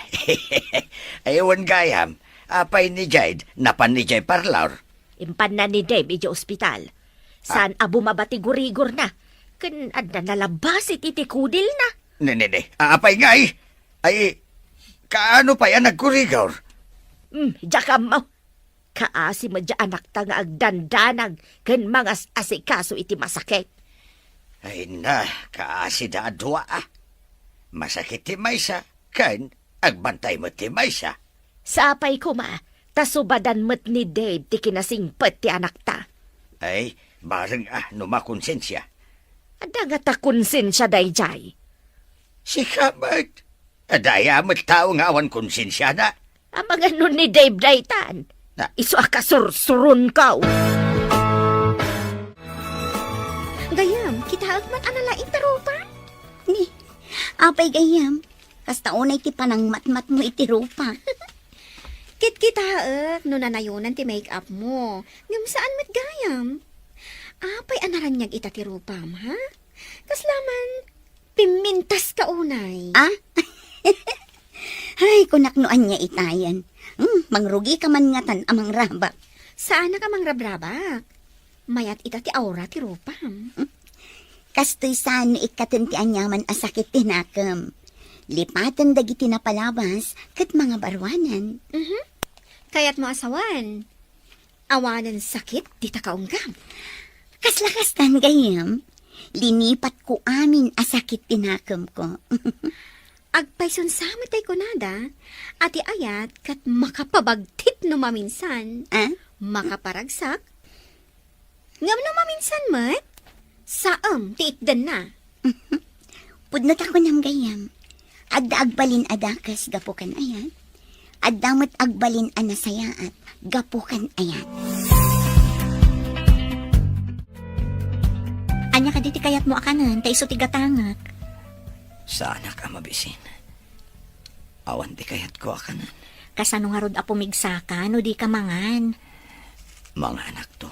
ay, wen gayam. Apay ni Jade, napan idiay parlor? Impanna ni Dave idiay ospital. Ah. Saan a bumaba ti gurigorna. Ken adda nalabasit iti kudilna. Ne, ne, ne. Ah, apay ngay? Ay, kaano pay a naggurigor? Hmm, diak ammo. Kaasi met diay anakta nga agdandanag ken mangas-asikaso iti masakit. Ay na, kaasida a dua, ah. Masakit ti maysa, ken agbantay met ti maysa. Sapay koma, ta subadan met ni Dave ti kinasingpet ti anakta. Ay, bareng, ah, no makonsensia. Adda ngata konsensia daydiay? Sika met. Adda aya met tao nga awan konsensiana? Amangan no ni Dave daytan. Na- Isu a kasursuronko. Gayam, kitaek met a nalaing ti rupa? Ni, apay gayam, kasta unay ti panangmatmatmo iti rupa. Ket kitaek no nanayonan ti make-up mo. Ngem saan met gayam? Apay a naraniag ita ti rupam, ha? Kasla man, pimmintas ka unay. Ah? Ay, kunak no ania itayen. Hmm, mangrugika man ngatan a mangrabak. Saanak a mangrabrabak. Mayat ita ti aura ti rupam. Kastoy saan no ikkaten ti aniaman a sakit ti nakem. Lipaten dagiti napalabas ket mangabaruanan. Mhm. Kayatmo a sawen, awanen sakit dita kaunggam. Kasla kastan, gayyem, linipatko amin a sakit ti nakemko. Agpayson sa met ti kunada, a ti ayat ket makapabagtit no maminsan, Ah? Makaparagsak, ngem no maminsan met, saem ti itdenna. Pudno ta kunam, gayyem, adda agbalin a dakes gapu ken ayat, adda met agbalin a nasayaat gapu ken ayat. Ania kadi ti kayatmo a kanen, ta isu ti gatangek? Saanak a mabisin. Awan ti kayatko a kanen. Kasano ngarud a pumigsaka no dika mangan? Manganakto.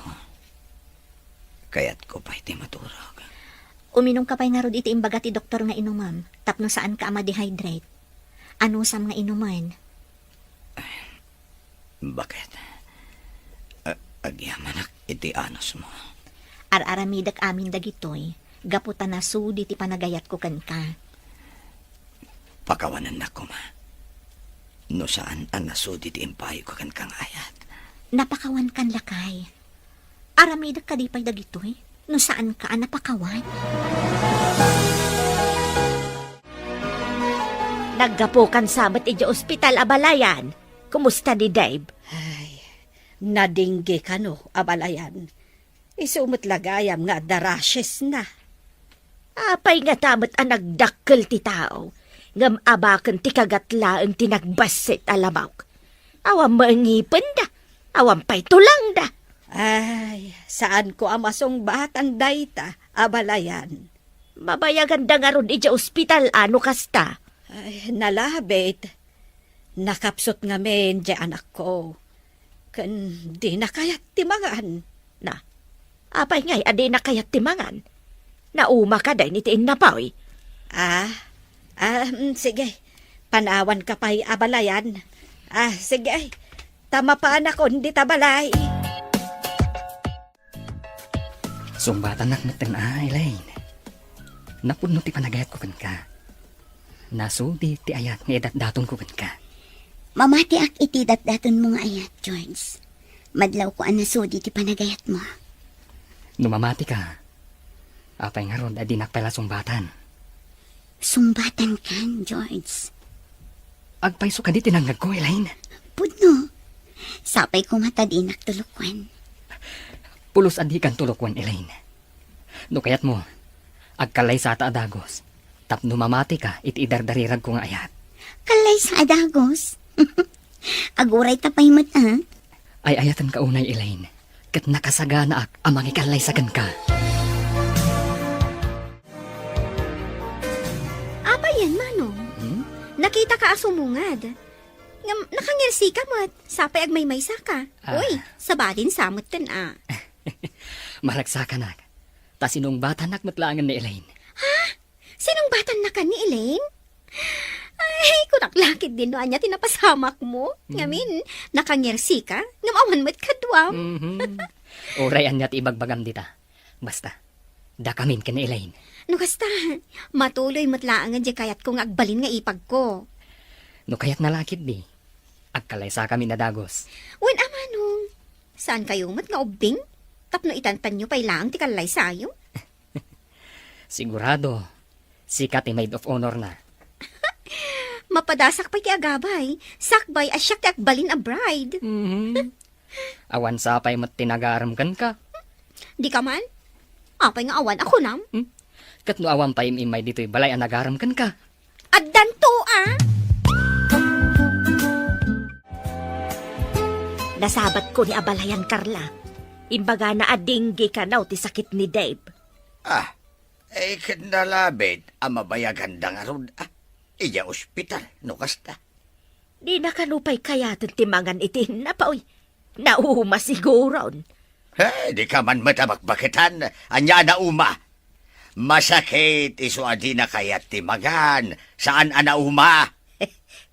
Kayatko pay ti maturog. Uminumka pay ngarud iti imbaga ti doktor nga inumem, tapno saanka a ma-dehydrate. Anusam nga inumen? Baket? A-, agyamanak iti anusmo. Ar-aramidek amin dagitoy, gapu ta nasudi ti panagayatko kenka. Pakawanennak koma. No saan a nasudi ti impayegko kenka nga ayat. Napakawankan, lakay. Aramidek kadi pay dagitoy, no saanka a napakawan? Naggapukan sa met idiay ospital, abalayan. Kumusta ni Dave? Ay, nadingge kano, abalayan. Isu met la gayam nga adda rashes na. Apay ngata met a nagdakkel ti tao, ngem abaken ti kagat laeng ti nagbassit a labawk? Awan met ngipenda, awan pay tulangda. Ay, saanko a masungbatan dayta, abalayan. Mabayaganda ngarud idiay ospital a no kasta? Ay, nalabit. Nakapsut ngamin diay anakko. Ken dina kayat ti mangan. Na, apay ngay a dina kayat ti mangan? Nauma kadi ni ti innapoy? Ah, ah, mm, sige. Panawanka pay, abalayan. Ah, sige. Ta mapaanakon dita balay. Sungbatannak metten a, Elaine. Napudno ti panagayatko kenka. Nasudi ti ayat nga idatdatonko kenka. Mamatiak iti datdatonmo nga ayat, George. Madlawko a nasudi ti panagayatmo. No mamatika, apay ngarud a dinak pay la sungbatan? Sungbatankan, George. Agpayso kadi ti nangngegko, Elaine? Pudno. Sapay koma ta dinak tulokwan. Pulos a dikan tulokwan, Elaine. No kayatmo, agkallaysata a dagus tapno mamatika iti idardariragko nga ayat. Kallaysa a dagus? Aguray ta pay met, a? Ay-ayatenka unay, Elaine, ket nakasaganaak a mangikallaysa kenka. Apay yan, Manong? Hmm? Nakitaka a sumungad. Ngem, nakangirsika met, sapay agmaymaysaka. Ah. Uy, sabadin sa metten a. Maragsakanak. Ta sinungbatannak met laengen ni Elaine. Ha? Sinungbatannaka ni Elaine? Ay, kunak la ketdin no ania ti napasamakmo. Hmm. Ngamin, nakangirsika, ngem awan met kaduam. Mhm. Uray ania ti ibagbagam dita. Basta, dakamin ken ni Elaine. No kasta, matuloy met laengen diay kayatko nga agbalin nga ipagko. No kayatna la ketdi, agkallaysakamin a dagus. Wen a, Manong, saankayo met nga ubbing? Tapno itantanyo pay laeng ti kallaysayo? Sigurado, sika ti maid of honor na. Mapadasak pay ti agabay, sakbay a siak ti agbalin a bride. Mhm. Awan sapay met ti nagarem kenka. Dika man? Apay nga awan a kunam? Hmm? Ket no awan pay im-immay ditoy balay a nagarem kenka? Addanto, a? Nasabatko ni abalayan, Carla. Imbagana a dengue kano ti sakit ni Dave. Ah, eh, ket nalabit a mabayaganda ngarud, a? Idiay ospital, no kasta. Dina kano pay kayaten ti mangan iti innapoy. Nauma siguron. He, dika man met a bakbaketan. Ania a nauma? Masakit isu a dina kayat ti magan, saan a nauma.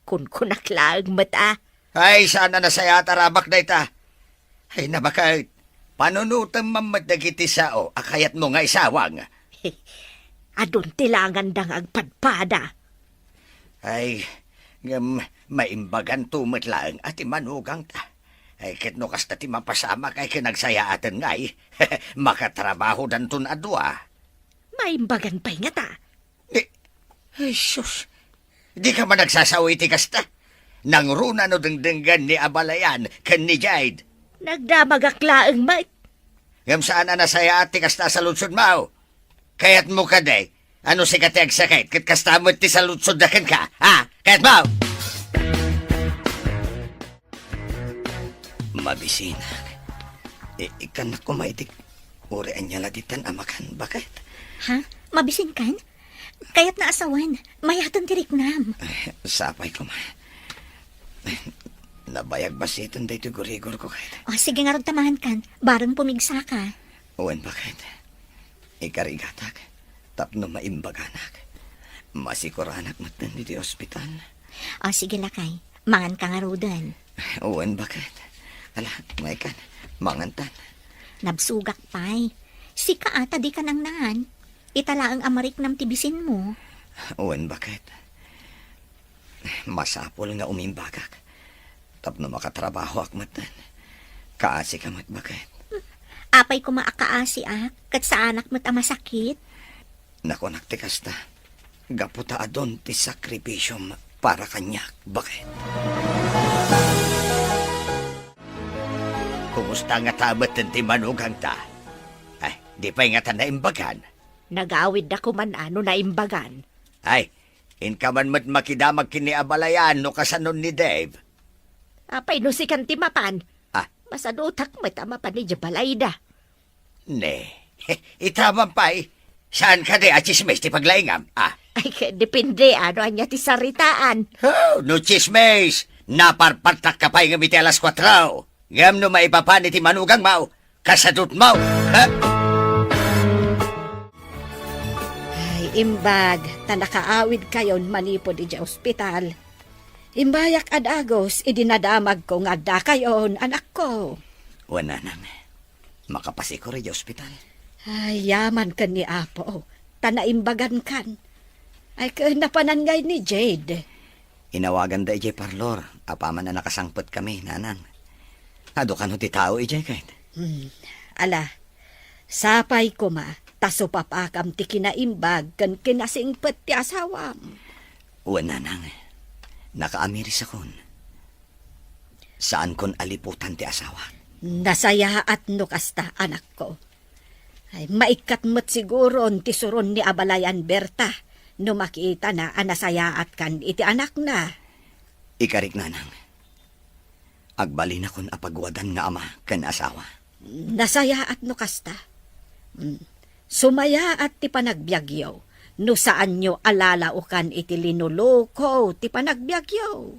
Kunkunak laeng met a. Ay, saan a nasayaat a rabak dayta. Ay, nabaket. Panunotem man met dagiti sao a kayatmo nga isawang. Adun ti langanda nga agpadpada. Ay, ngem maimbaganto met laeng a ti manugangta. Ay, ket no kasta ti mapasamak ay ket nagsayaaten ngay. Makatrabahodanton a dua. Maimbagan pay ngata. Ni, ay, sus. Di ka man nagsasao iti kasta? Nangruna no dengdenggan ni Abalayan ken ni Jade. Nagdamagak laeng met. Ngem saan a nasayaat ti kasta a saludsodmo? Kayatmo kadi a no sika ti agsakit, ket kasta met ti saludsodda kenka, ha? Kayatmo? Mabisinak. I-, ikkannak koma iti uray ania la ditan a makan, baket? Ha? Mabisinkan? Kayatna a sawen. Mayaten ti riknam. Ay, sapay koma. Nabayag basiten daytoy gurigor ko, ket. O, sige ngarud ta mangankan. Bareng pumigsaka. Wen, baket. Ikarigatak, tapno maimbaganak. Masikuranak metten iti ospital. O, sige, lakay. Manganka ngaruden. Wen, baket. Ala, maykan, mangantan. Nabsogak pay. Sika a ta dika nangnaan. Ita laeng a mariknam ti bisinmo. Wen, baket. Masapul nga umimbagak tapno makatrabahoak metten. Kaasika met, baket. Apay koma a kaasiak, ket saanak met a masakit? Nakunak ti kasta, gapu ta adun ti sakripisiom para kaniak, baket. Kumusta ngata metten ti manugangta? Ay, di pay ngata naimbagan? Nagawidda koman a no naimbagan. Ay, inka man met makidamag ken ni Abalayan no kasanon ni Dave. Apay no sikan ti mapan? Ah. Masadutak met a mapan idiay balayda. Ne, ita man pay. Saan kadi a tsismis ti paglaingam? Ah. Ay, ket depende a no ania ti saritaan. Oh, no tsismis, naparpartakka pay ngem iti alas kuatro. Ngem no maipapan iti manugangmo, kasadutmo, ha? Ay, imbag ta nakaawidkayon manipud idiay ospital. Imbayak a dagus idi nadamagko nga addakayon, anakko. Wen, nanang. Makapasikor idiay ospital. Ay, yaman ken ni Apo, ta naimbagankan. Ay, ken napanan ngay ni Jade? Inawaganda idiay parlor, apaman a nakasangpetkami, nanang. Adu kano ti tao idiay, ket? Hmm. Ala, sapay koma, ta supapakam ti kinaimbag ken kinasingpet ti asawam. Wen, nanang, nakaamirisakon. Saankon a liputan ti asawak. Nasayaat no kasta, anakko. Ay, maikkat met siguron ti suron ni Abalayan Berta no makitana a nasayaatkan iti anakna. Ikarik, nanang. Agbalinakon a paguadan nga ama ken asawa. Nasayaat no kasta. Mm. Sumayaat ti panagbiagyo no saanyo a lalaokan iti linuluko ti panagbiagyo.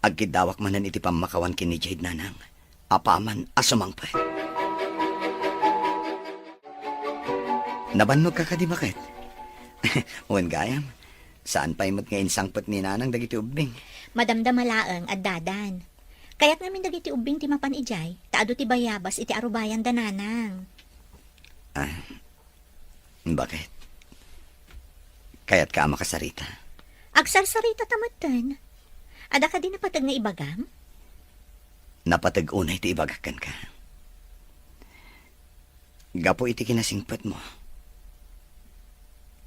Agkiddawak manen iti pammakawan ken ni Jade, nanang, apaman a sumangpet. Nabannogka kadi, baket? Wen gayam, saan pay met nga insangpet ni nanang dagiti ubbing. Madamdama laeng, addadan. Kayat ngamin dagiti ubbing ti mapan idiay, ta adu ti bayabas iti arubayan da nanang. Ah, baket? Kayatka a makasarita? Agsarsarita ta metten. Adda kadi napateg nga ibagam? Napateg unay ti ibagak kenka. Gapu iti kinasingpetmo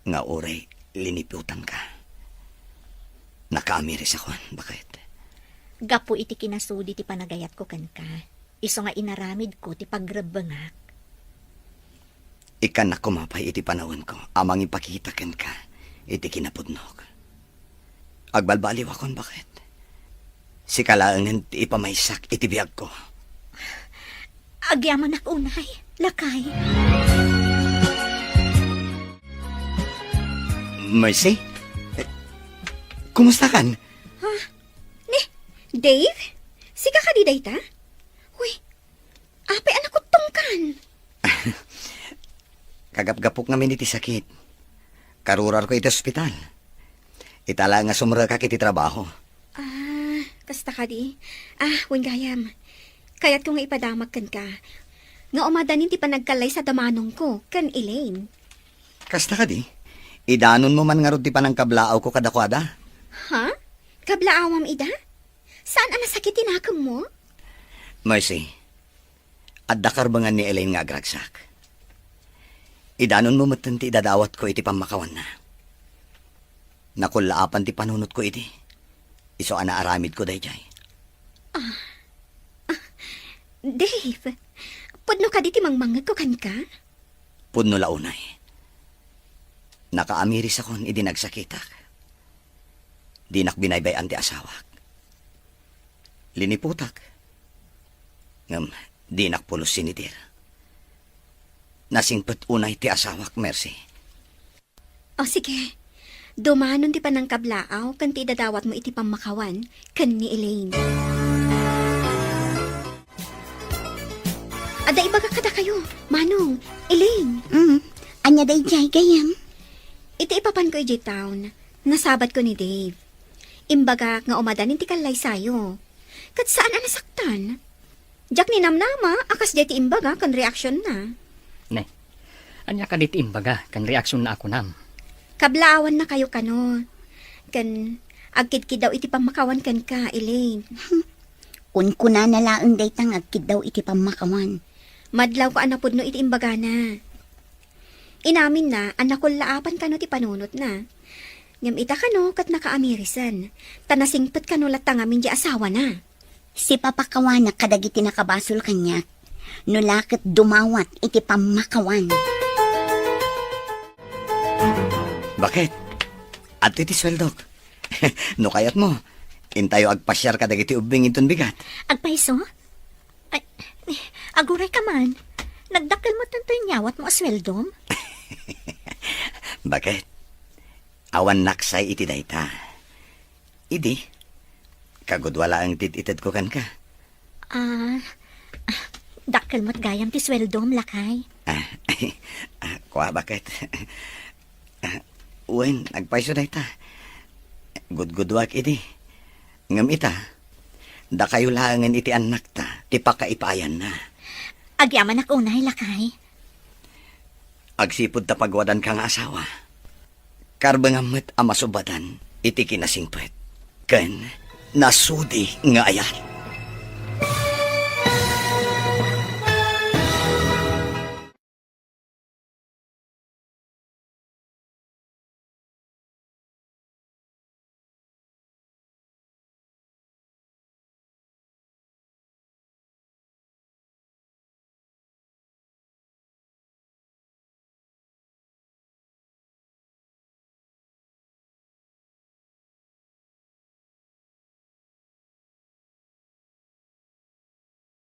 nga uray liniputanka, nakaamirisakon, baket. Gapu iti kinasudi ti panagayatko kenka, isu nga inaramidko ti pagrebbengak. Ikkannak koma pay iti panawenko a mangipakita kenka iti kinapudnok. Agbalbaliwakon, baket. Sika laengen ti ipamaysak iti biagko. Agyamanak unay, lakay. Mercy? Eh, kumustakan? Ha? Ni, Dave? Sika kadi dayta? Uy, apay a nakuttongkan? Agapgapok ngamin iti sakit. Karurarko iti ospital. Ita la nga sumrekak iti trabaho. Ah, kasta kadi? Ah, wen gayam. Kayatko nga ipadamag kenka nga umadanin ti panagkallaysa da manongko ken Elaine. Kasta kadi? Idanonmo man ngarud ti panangkablaawko kadakuada? Ha? Kablaawam ida? Saan a nasakit ti nakemmo? Mercy, adda karbengan ni Elaine nga agragsak. Idanonmo metten ti idadawatko iti pammakawanna. Nakullaapan ti panunotko idi. Isu a naaramidko daydiay. Ah. Ah, Dave, pudno kadi ti mangmangngegko kenka? Pudno la unay. Nakaamirisakon idi nagsakitak. Dinak binaybay-an ti asawak. Liniputak. Ngem dinak pulos sinitir. Nasingpet unay ti asawak, Mercy. O sige, dumanon ti panangkablaaw ken ti idadawatmo iti pammakawan ken ni Elaine. Adda ibagak kadakayo, Manong, Elaine. Mm, ania daydiay gayam? Iti ipapanko idiay town, nasabatko ni Dave. Imbagak nga umadanin ti kallaysayo. Ket saan a nasaktan. Diak ninamnama a kasdiay ti imbaga ken reaksionna. Ne, ania kadi ti imbaga ken reaksionna a kunam? Kablaawannakayo kano. Ken agkidkiddaw iti pammakawan kenka, Elaine. Kunkunana laeng dayta nga agkiddaw iti pammakawan. Madlawko a napudno iti imbagana. Inaminna a nakullaapan kano ti panunotna. Ngem ita kano ket nakaamirisan, ta nasingpet kano latta ngamin diay asawana. Sipapakawanak kadagiti nakabasol kaniak, no la ket dumawat iti pammakawan. Baket, adtoy ti sueldok. No kayatmo, intayo agpasiar kadagiti ubbing inton bigat. Agpayso? Ay, aguray ka man. Nagdakkel met toy inyawatmo a sueldom? Baket, awan naksay iti dayta. Idi, kagudua laeng ti it-itedko kenka. Ah, dakkel met gayam ti sueldom, lakay. Ah, ah, kua, Baket. Ah, wen, agpayso dayta. Gudguduak idi. Ngem ita, dakayo laengen iti annakta ti pakaipaayanna. Agyamanak unay, lakay. Agsipud ta pagwadanka nga asawa, karbengam met a masubadan iti kinasingpet ken nasudi nga ayat.